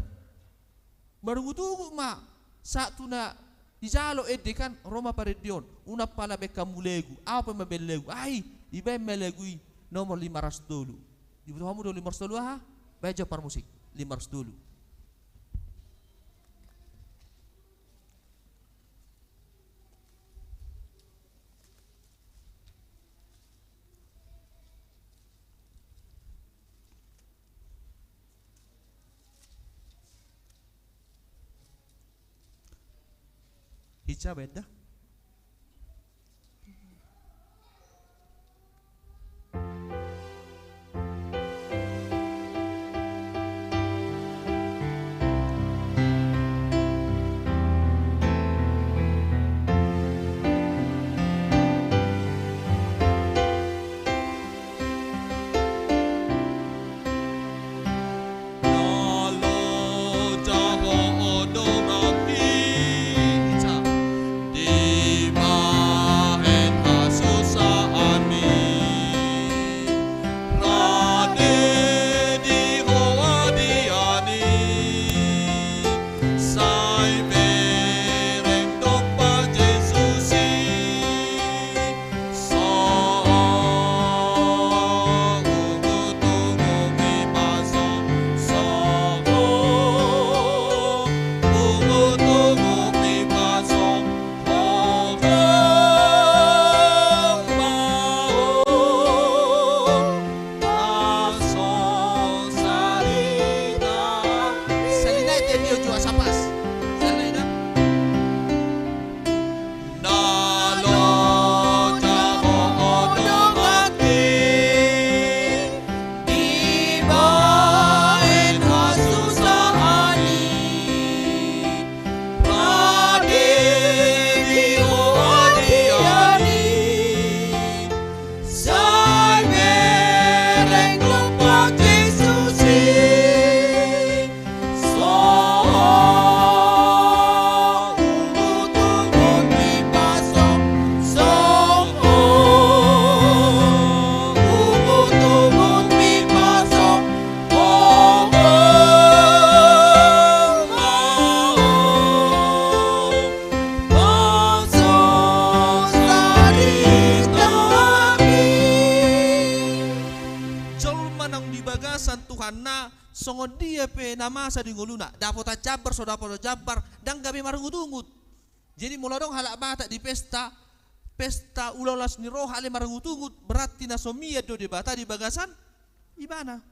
Marungut-ungut ma, sahat tu na dijalo ende kan, ro ma parende on, unang pala baen hamu lagu, ahu pe mambaen lagu, ai, dibaen ma lagu i, nomor lima ratus tolu. Diboto hamu do lima ratus tolu aha? Baen jo parmusik, lima ratus tolu. Hinsa benda. Jolma naung di bagasan Tuhanna, songon dia pe na masa di ngoluna, dapotan jambar so dapotan jambar, ndang gabe marungut-ungut. Jadi molo adong halak Batak di pesta, pesta ulaon las ni roha alai marungut-ungut, berarti na so mian do Debata di bagasan ibana.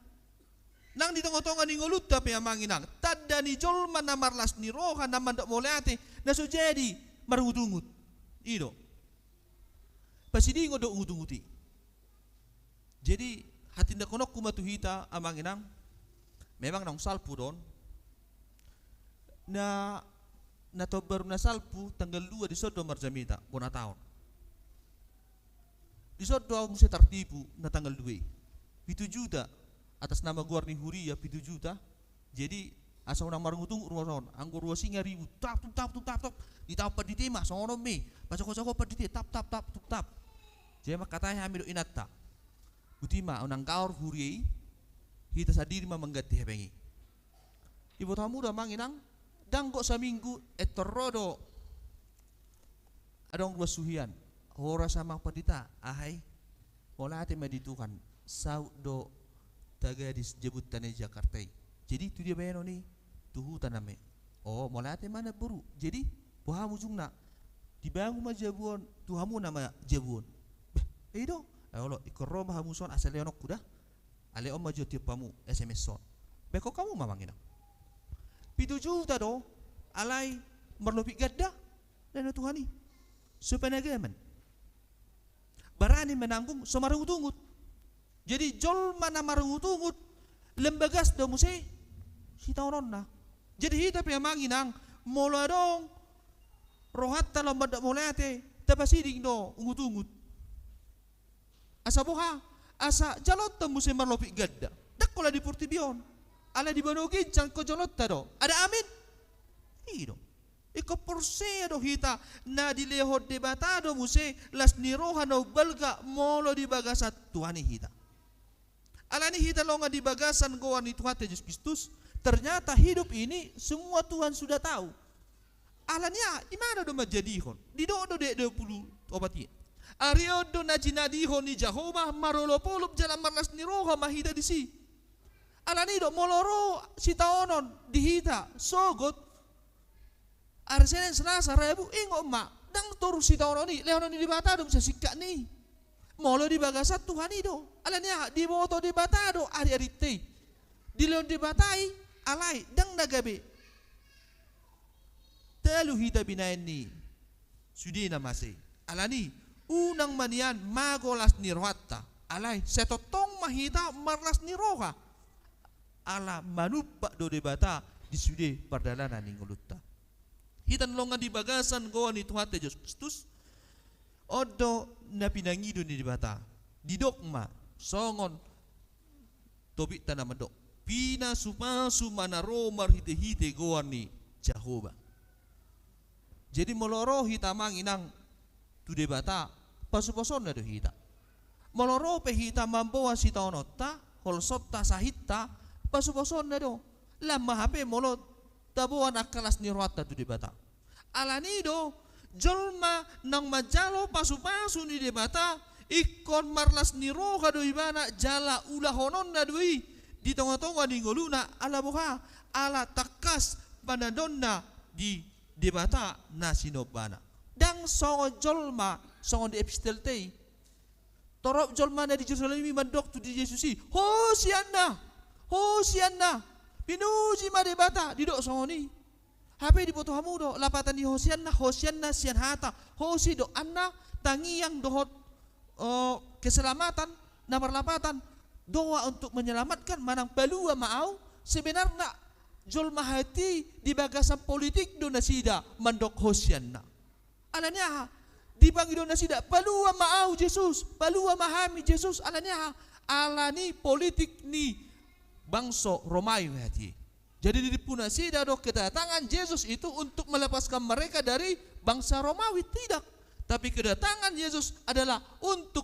Nang di tonga-tonga ni ngolunta pe, amang inang, tanda ni jolma na marlas ni roha, na mandok mauliate, na so jadi marungut-ungut. I do. Pasidingon do ungut-ungut i. Jadi, hatindangkononku ma tu hita, amang inang, memang naung salpu do on. Na, na taon baru na salpu, tanggal dua dison do marjamita, bona taon. Dison do ahu muse tartipu na tanggal dua i. Pitu juta, atas nama goar ni huria, pitu juta. Jadi, asa unang marungut-ungut ruas on. Anggo ruas i nga ribut, tap, tup, tap, tup, tap, tap. Ditaon pandite ma, songon on ma i. Pasogo-sogo pandite, tap, tap, tap, tup, tap. Jadi, mangkatai hami dohot inanta. Boti ma, unang gaor huria i, hita sandiri ma mangganti hepeng i. Diboto hamu do, amang inang, ndang gok saminggu, etor ro do adong ruas suhian. Horas, amang pandita, aha i? Mauliate ma di Tuhan, saut do tagadis jabunta na di Jakarta i. Jadi, tu dia baenon i? Tu huta nama i. O, mauliate ma, namboru. Jadi, boha ma ujungna? Dibangun ma jabu on, tu hamuna ma jabu on. Bah, i do. Ai olo, ingkon ro ma hamu son asa lehononku da. Alai on ma jo tiop hamu S M S on. Baenkon hamu ma, amang inang. Pitu juta do, alai marlopik ganda, lae na Tuhan i. So panagaman. Barani menanggung, so marungut-ungut. Jadi jolma na marungut-ungut, lam bagas do muse sitaononna. Jadi hita pe, amang inang, molo adong rohanta laho mandok mauliate, tapasiding do ungut-ungut. Asa boha? Asa jaloonta muse marlopik ganda. Ndang holan di portibi on. Alai di banua ginjang ingkon jaloonta do. Ada amin? I do. Ingkon porsea do hita na dilehon Debata do muse las ni roha na umbalga molo di bagasan Tuhan i hita. Alani hita longan di bagasan goar ni Tuhanta Jesus Kristus, ternyata hidup ini semua Tuhan sudah tahu. Alani aha? Imana do manjadihon? Didok do di ayat dua pulu opat i. Ari on do na jinadihon ni Jahowa, marolop-olop jala marlas ni roha ma hita disi. Alani do, molo ro sitaonon di hita, sogot, ari Senin, Selasa, Rabu, ingot ma, ndang toru sitaonon i, lehonon ni Debata do muse singkat ni i. Molo di bagasan Tuhan i do. Alani aha? Diboto Debata do ari-arinta i. Dilehon Debata i, alai ndang na gabe. Talu hita binahen ni sude na masa i. Alani, unang ma nian mago las ni rohanta. Alai, sai tongtong ma hita marlas ni roha. Ala manumpak do Debata di sude pardalanan ni ngolunta. Hita na longan di bagasan goar ni Tuhanta Jesus Kristus, on do na pinangido ni Debata. Didok ma, songon topikta na mandok, pinasu-pasu ma na ro marhite-hite goar ni Jahowa. Jadi molo ro hita, amang inang, tu Debata, pasu-pasuonna do hita. Molo ro pe hita mamboan sitaononta, holsonta, sahitanta, pasu-pasuonna do. Lam ma hape molo taboan angka las ni rohanta tu Debata. Alani do, jolma naung manjalo pasu-pasu ni Debata, ingkon marlas ni roha do ibana jala ulahononna do i di tonga-tonga ni ngoluna. Ala boha? Ala tangkas panandonna di Debata na sinombana. Ndang songon jolma, songon di epistelta i. Torop jolma na di Jerusalem i mandok tu di Jesus i, "Hosianna! Hosianna! Pinuji ma Debata!" Didok songon i. Hape diboto hamu do, lapatan ni Hosianna, Hosianna sian hata hosi do anna, tangiang dohot, eh, keselamatan, na marlapatan, doa untuk menyelamatkan, manang palua ma au. Sebenarna jolma hati di bagasan politik do nasida mandok Hosianna. Alani aha? Dipangido nasida, "Palua ma au, Jesus, palua ma hami, Jesus." Alani aha? Alani politik ni bangso Romawi hati. Jadi dirimpu nasida do kedatangan Jesus itu untuk melepaskan mereka dari bangsa Romawi, tidak. Tapi kedatangan Yesus adalah untuk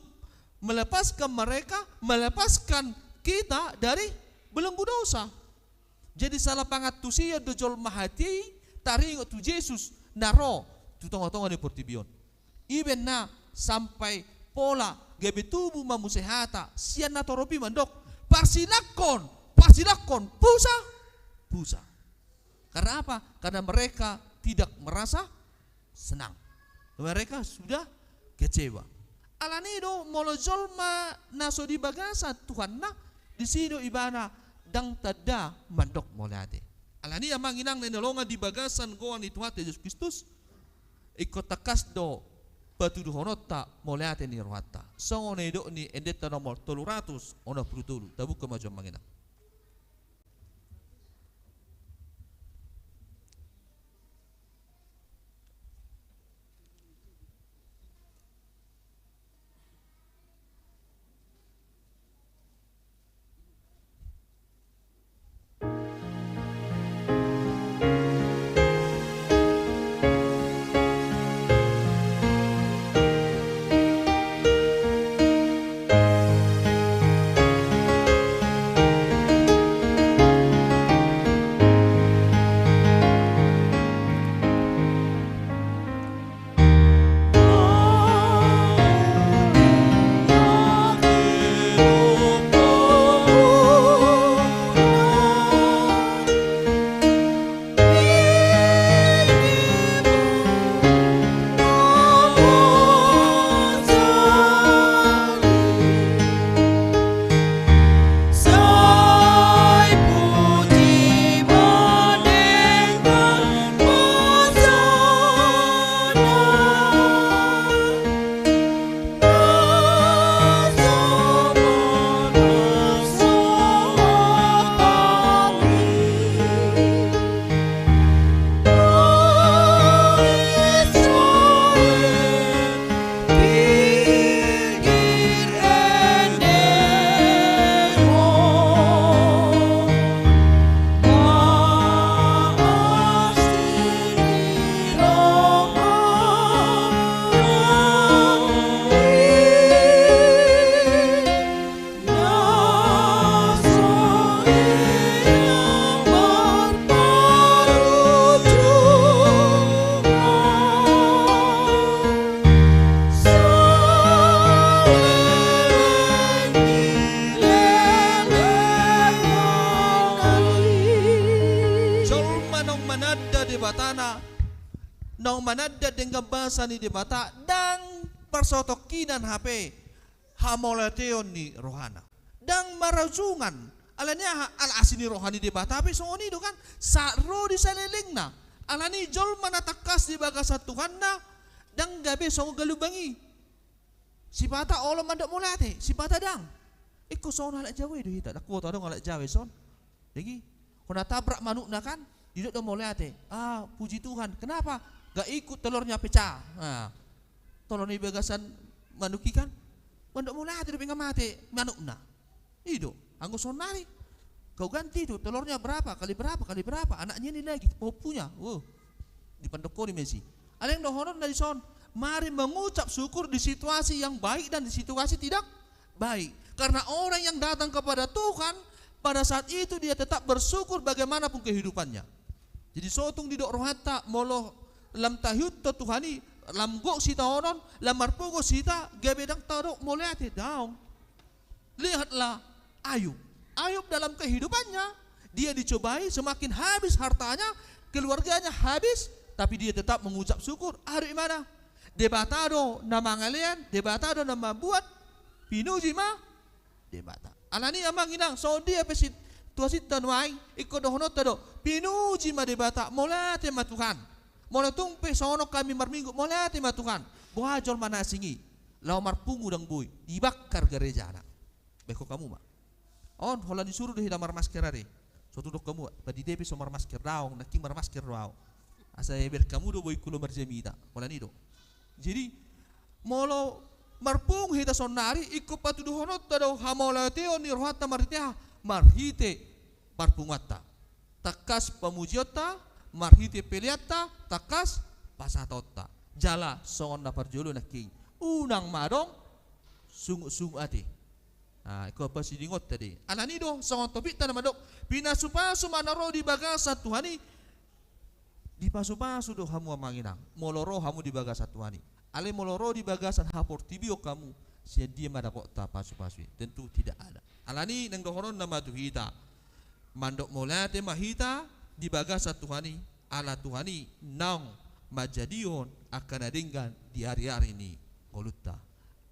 melepaskan mereka, melepaskan kita dari belenggu dosa. Jadi salah pangantusion do jolma hati i taringot tu Jesus na ro tu tonga-tonga ni portibi on. I baen na sampai pola gabe tubu ma muse hata sian natorop i mandok, Parsilangkon, parsilangkon, pusa, pusa. Karena apa? Karena mereka tidak merasa senang. Mereka sudah kecewa. Alani do molo jolma na so di bagasan Tuhanna, disi do ibana ndang tanda mandok mauliate. Alani amang inang na hinaholongan di bagasan goar ni Tuhanta Jesus Kristus, ingkon tangkas do patuduhononta mauliate ni rohanta. Songon na nidok ni endenta nomor tolu ratus onom pulu tolu. Tabuka ma jo amang inang. Jolma naung mananda Debatana, naung mananda denggan basa ni Debata, ndang parsatongkinan hape hamauliateon ni rohana. Ndang marujungan. Alani aha? Ala asi ni roha ni Debata pe songon i do kan. Sahat ro di salelengna. Alani jolma na tangkas di bagasan Tuhanna, ndang gabe songon galumbang i. Sipata olo mandok mauliate, sipata ndang. Ingkon songon halak Jawa i do hita, ndang huboto adong halak Jawa i son. Jadi, hona tabrak manukna kan, didok do mauliate. Ah, puji Tuhan. Kenapa? Nggak ikut telurnya pecah. Nah, telur ni bagasan manuk i kan, mandok mauliate dope nunga mate manukna. I do, anggo sonari. Kau ganti tu telurnya berapa, kali berapa, kali berapa, anaknya ini lagi, pahompunya. Wow. Dipandokkon i ma disi. Alai dohononna dison, mari mengucap syukur di situasi yang baik dan di situasi tidak baik. Karena orang yang datang kepada Tuhan, pada saat itu dia tetap bersyukur bagaimanapun kehidupannya. Jadi so tung didok rohanta, molo lam taihut tu Tuhan i, lam gok sitaonon, lam marpungu hita, gabe ndang tadok mauliate, daong. Lihatlah Ayub. Ayub dalam kehidupannya, dia dicobai, semakin habis hartanya, keluarganya habis, tapi dia tetap mengucap syukur. Aha do ibana? Debata do na mangalean, Debata do na mambuat, pinuji ma Debata. Alani amang inang, songon dia pe situasinta nuaeng, ingkon dohononta do, pinuji ma Debata, mauliate ma Tuhan. Molo tung pe songon on hami marminggu, mauliate ma Tuhan. Boha jolma na asing i, laho marpungu ndang boi, dibakar garejana. Baen hamu ma. On, holan disuru do hita marmasker ari. So tudok hamu, pandita pe so marmasker, daong, nangkin marmasker do au. Asa ibaen hamu do bohingku laho marjamita. Holan i do. Jadi, molo marpungu hita sonari, ingkon patuduhononta do hamauliateon ni rohanta marhite aha? Marhite parpunguanta. Tangkas pamujionta, marhite peleanta, tangkas pasahatonta. Jala songon na parjolo nangkin, unang ma adong sungut-sungut ate. Ah, ingkon pasidingonta do i. Alani do, songon topikta na mandok, pinasupasu ma na ro di bagasan Tuhan i, dipasupasu do hamu amang inang, molo ro hamu di bagasan Tuhan i. Alai molo ro di bagasan haportibion hamu, Sian dia ma dapotta pasupasu i? Tentu tidak ada. Alani i naeng dohononna ma tu hita, mandok mauliate ma hita di bagasan Tuhan i, ala Tuhan i naung manjadihon angka na denggan di ariari ni ngolunta.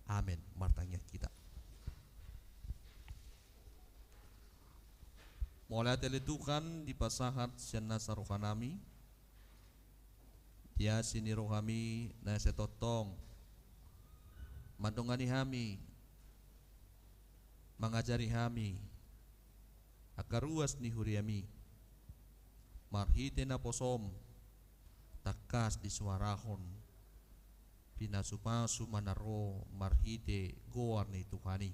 Amen. Martangiang hita. Mauliate ale Tuhan, dipasahat sian nasa rohanami, di asi ni rohami na sai tongtong mandongani hami, mangajari hami angka ruas ni huriami. Marhite naposom tangkas disuarahon pinasupasu ma na ro marhite goar ni Tuhan i.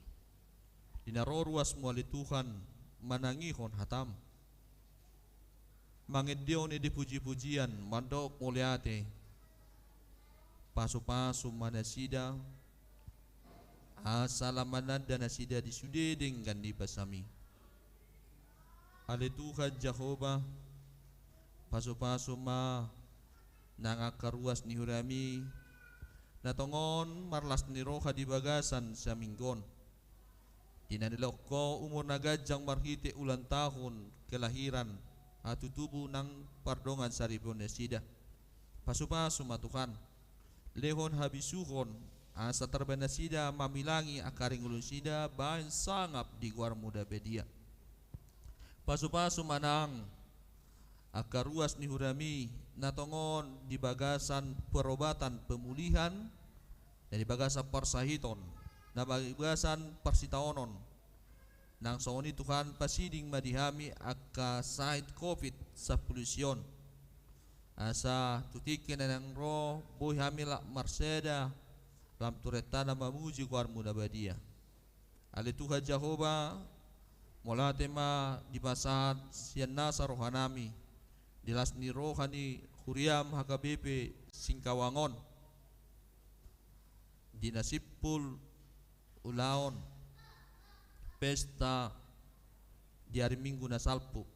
Di na ro ruasmu ale Tuhan manangihon hatam, mangendehon ende pujipujian, mandok mauliate, pasupasu ma nasida, asa lam mananda nasida di sude denggan ni basami. Ale Tuhan Jahowa, pasupasu ma nang angka ruas ni huriami na tongon marlas ni roha di bagasan saminggu on. Di na nilehon Ho umur na ganjang marhite ulang tahun kelahiran, hatutubu nang pardongansaripeon nasida. Pasupasu ma Tuhan, lehon habisuhon, asa tarbahen nasida mamilangi angka ari ngolunasida bahen sangap di goarmu na badia. Pasupasu ma nang angka ruas ni huriami na tongon di bagasan perobatan, pemulihan, na di bagasan parsahiton, na di bagasan parsitaonon. Nang songon i Tuhan, pasiding ma di hami angka sahit covid sampulu isi on, asa tu tingki na naeng ro boi hami lam marseda lam tu rentana mamuji goarmu na badia. Ale Tuhan Jahowa, mauliate ma dipasahat sian nasa rohanami di las ni roha ni huriam H K B P Singkawang on, di na simpul ulaon pesta di ari Minggu na salpu,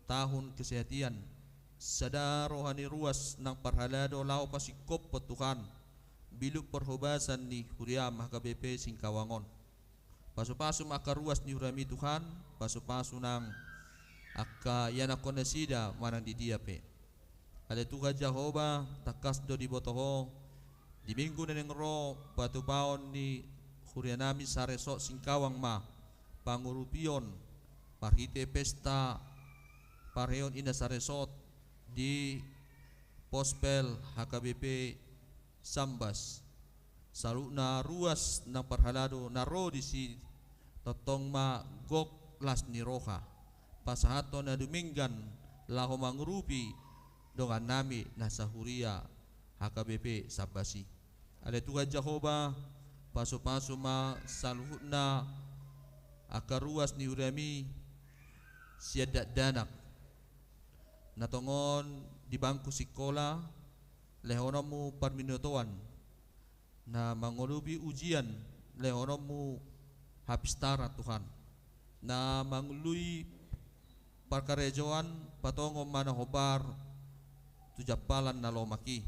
tahun kesehatian, sada roha ni ruas nang parhalado laho pasingkophon Tuhan biluk parhobasan ni huriam H K B P Singkawang on. Pasupasu ma angka ruas ni huriami Tuhan, pasupasu nang angka ianakhon nasida manang di dia pe. Ale Tuhan Jahowa, tangkas do diboto Ho, di Minggu na naeng ro patupaon ni hurianami saresort Singkawang ma pangurupion marhite pesta parheon ina saresort di Pospel H K B P Sambas. Saluhutna ruas nang parhalado na ro disi tongtong ma gok las ni roha pasahathon na dumenggan laho mangurupi dongannami na sahuria H K B P Sambas i. Ale Tuhan Jahowa, pasupasu ma saluhutna angka ruas ni huriami sian dakdanak na tongon di bangku sikola, lehononmu parminotoan, na mangalupi ujian, lehononmu hapistaran Tuhan, na mangului parkarejoan, patongon ma na hombar tu jampalan na lomak i,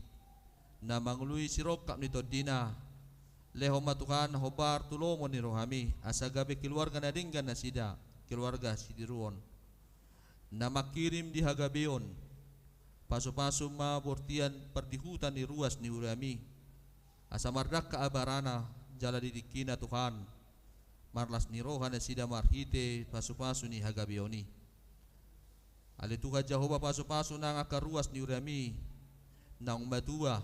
na mangului sirongkap ni tondina, lehon ma Tuhan hombar tu lomo ni rohami, asa gabe keluarga na denggan nasida, keluarga Sidiruon. Na mangkirim di hagabeon, pasupasu ma bortian pardihuta ni ruas ni huriami, asa mardangka abarana jala di tingkina Tuhan, marlas ni roha nasida marhite pasupasu ni hagabeon i. Ale Tuhan Jahowa, pasupasu nang angka ruas ni huriami, naung matua,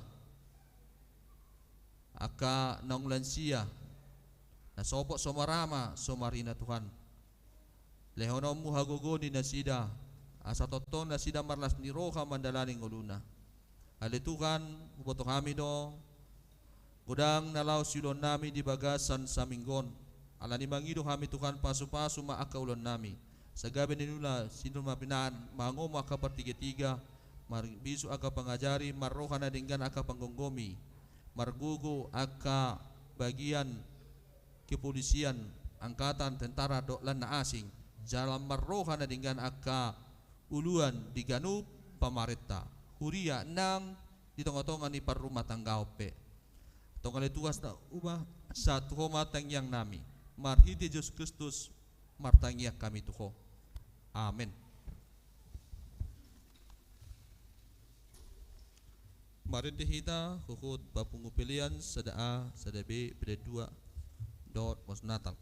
angka naung lansia, na sopot so marama so marina Tuhan. Lehononmu hagogoon di nasida, asa tongtong nasida marlas ni roha mandalani ngoluna. Ale Tuhan, huboto hami do godang na laho siulahonnami di bagasan saminggu on. Alani mangido hami Tuhan, pasupasu ma angka ulaonnami. Asa gabe ninula sinur ma pinaan, mangomo angka partigatiga, marbisuk angka pangajari, marroha na denggan angka panggomgomi, margogo angka bagian kepolisian, angkatan, tentara dohot lan na asing, jala marroha na denggan angka uluan di ganup pamarenta, huria nang di tongatonga ni parrumatanggaon pe. Tongon ale Tuhan, sahat tu Ho ma tangiang nami. Marhite Jesus Kristus martangiang hami tu Ho. Amen. Marende hita huhut papungu pelean sada A, sada B, pelean dua, dohot pos Natal.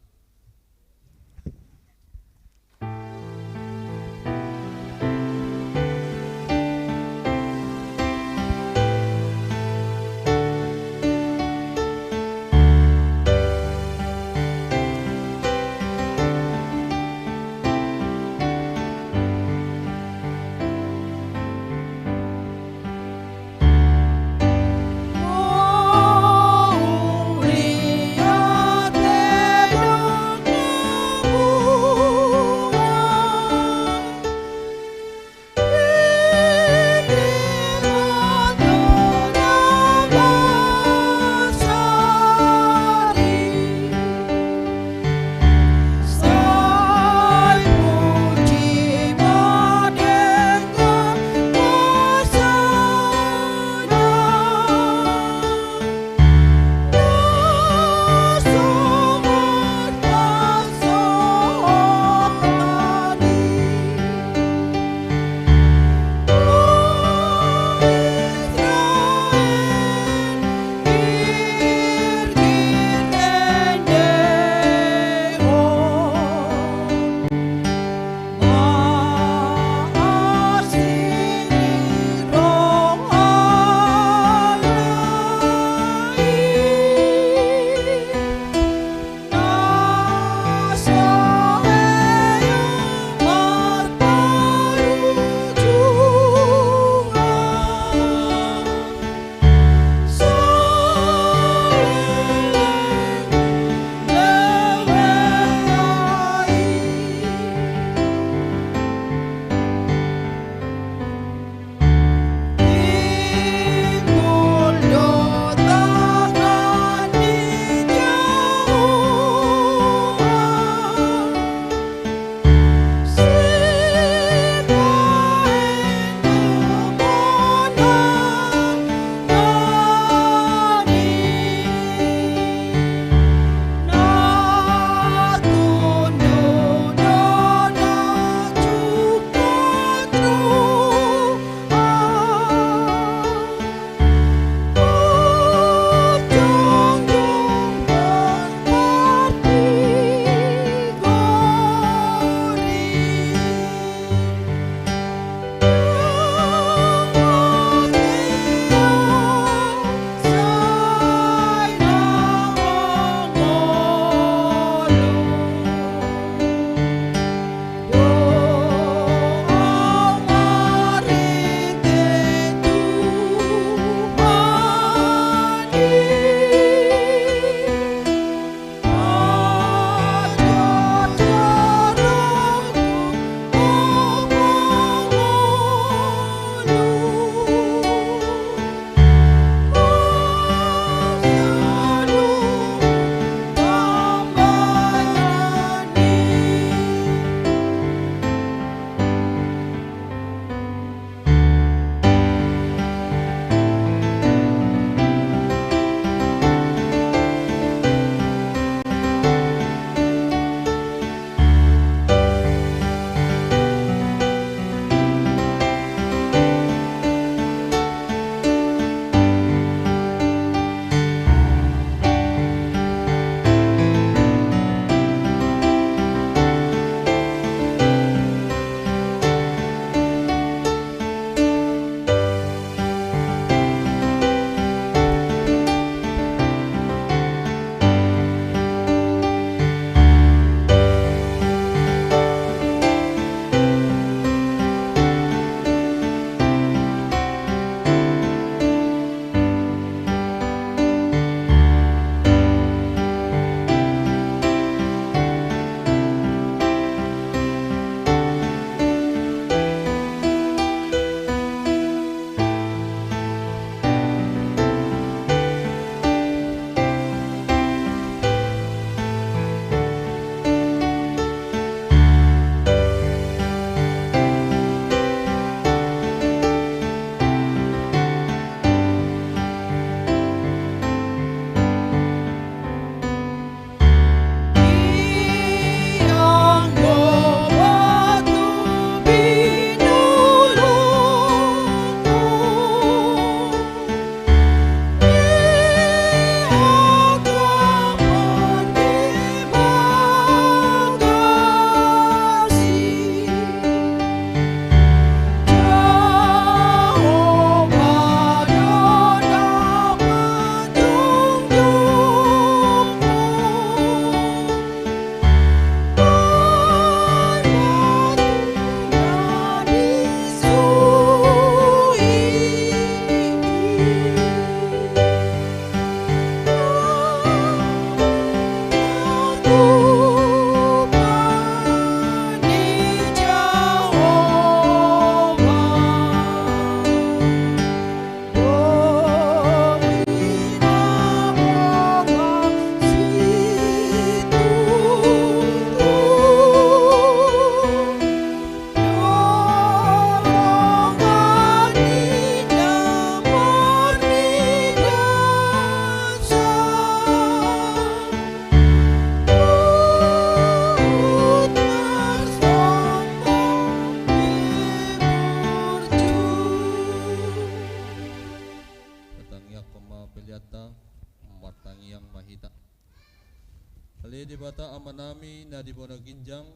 Amanami na di banua ginjang,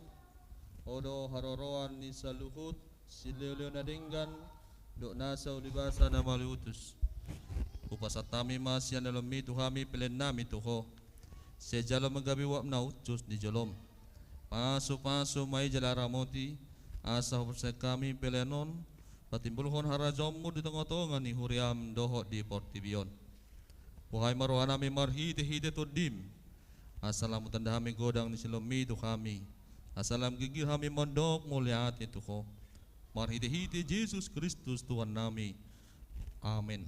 Ho do haroroan ni saluhut silehonlehon na denggan dohot nasa ulibasa na mauliutus. Hupasahat hami ma sian ulaonmi tu hami peleannami tu Ho. Sai jalo ma gabe uap na hushus di jolom. Pasupasu ma i jala ramoti, asa hupasahat hami pelean on patimbulhon harajaonmu di tongatonga ni huriam dohot di portibi on. Buhai ma rohanami marhitehite Tondim, asa lam hutanda hami godang ni sileonmi tu hami, asa lam ginggir hami mandok mauliate tu Ho. Marhitehite Jesus Kristus Tuhannami. Amen.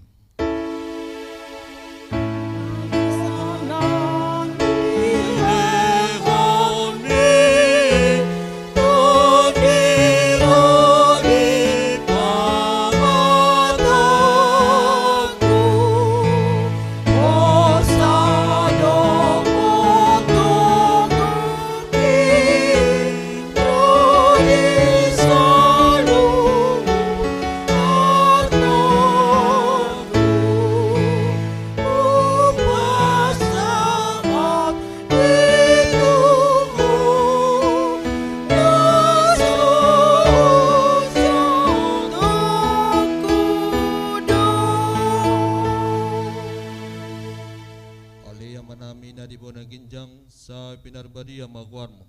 Ale Amanami na di banua ginjang, sai pinarbadia ma goarmu.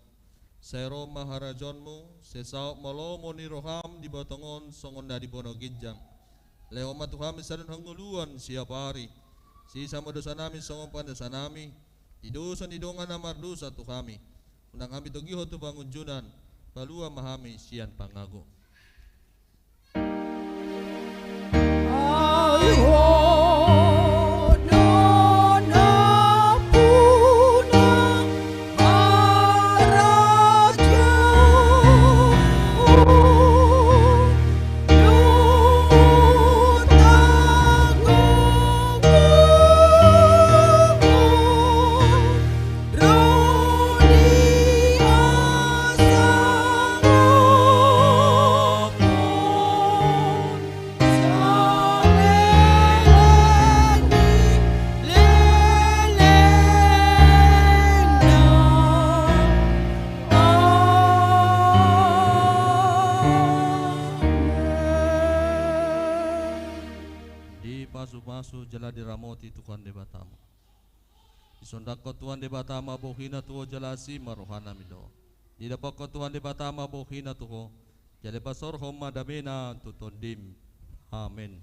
Sai ro ma harajaonmu, sai saut ma lomo ni roham di banua tonga on songon na di banua ginjang. Lehon ma tu hami sadari on hangoluan siapari. Sesa ma dosanami songon pandosanami di dosa ni dongan na mardosa tu hami. Unang hami togihon tu pangunjunan, palua ma hami sian pangago. Dipasupasu jala diramoti Tuhan Debata ma. Disondangkon Tuhan Debata ma bohina tu ho jala asi ma rohana ma di ho. Didompakkon Tuhan Debata ma bohina tu ho, jala dipasaorhon ma damena tu tondim. Amen.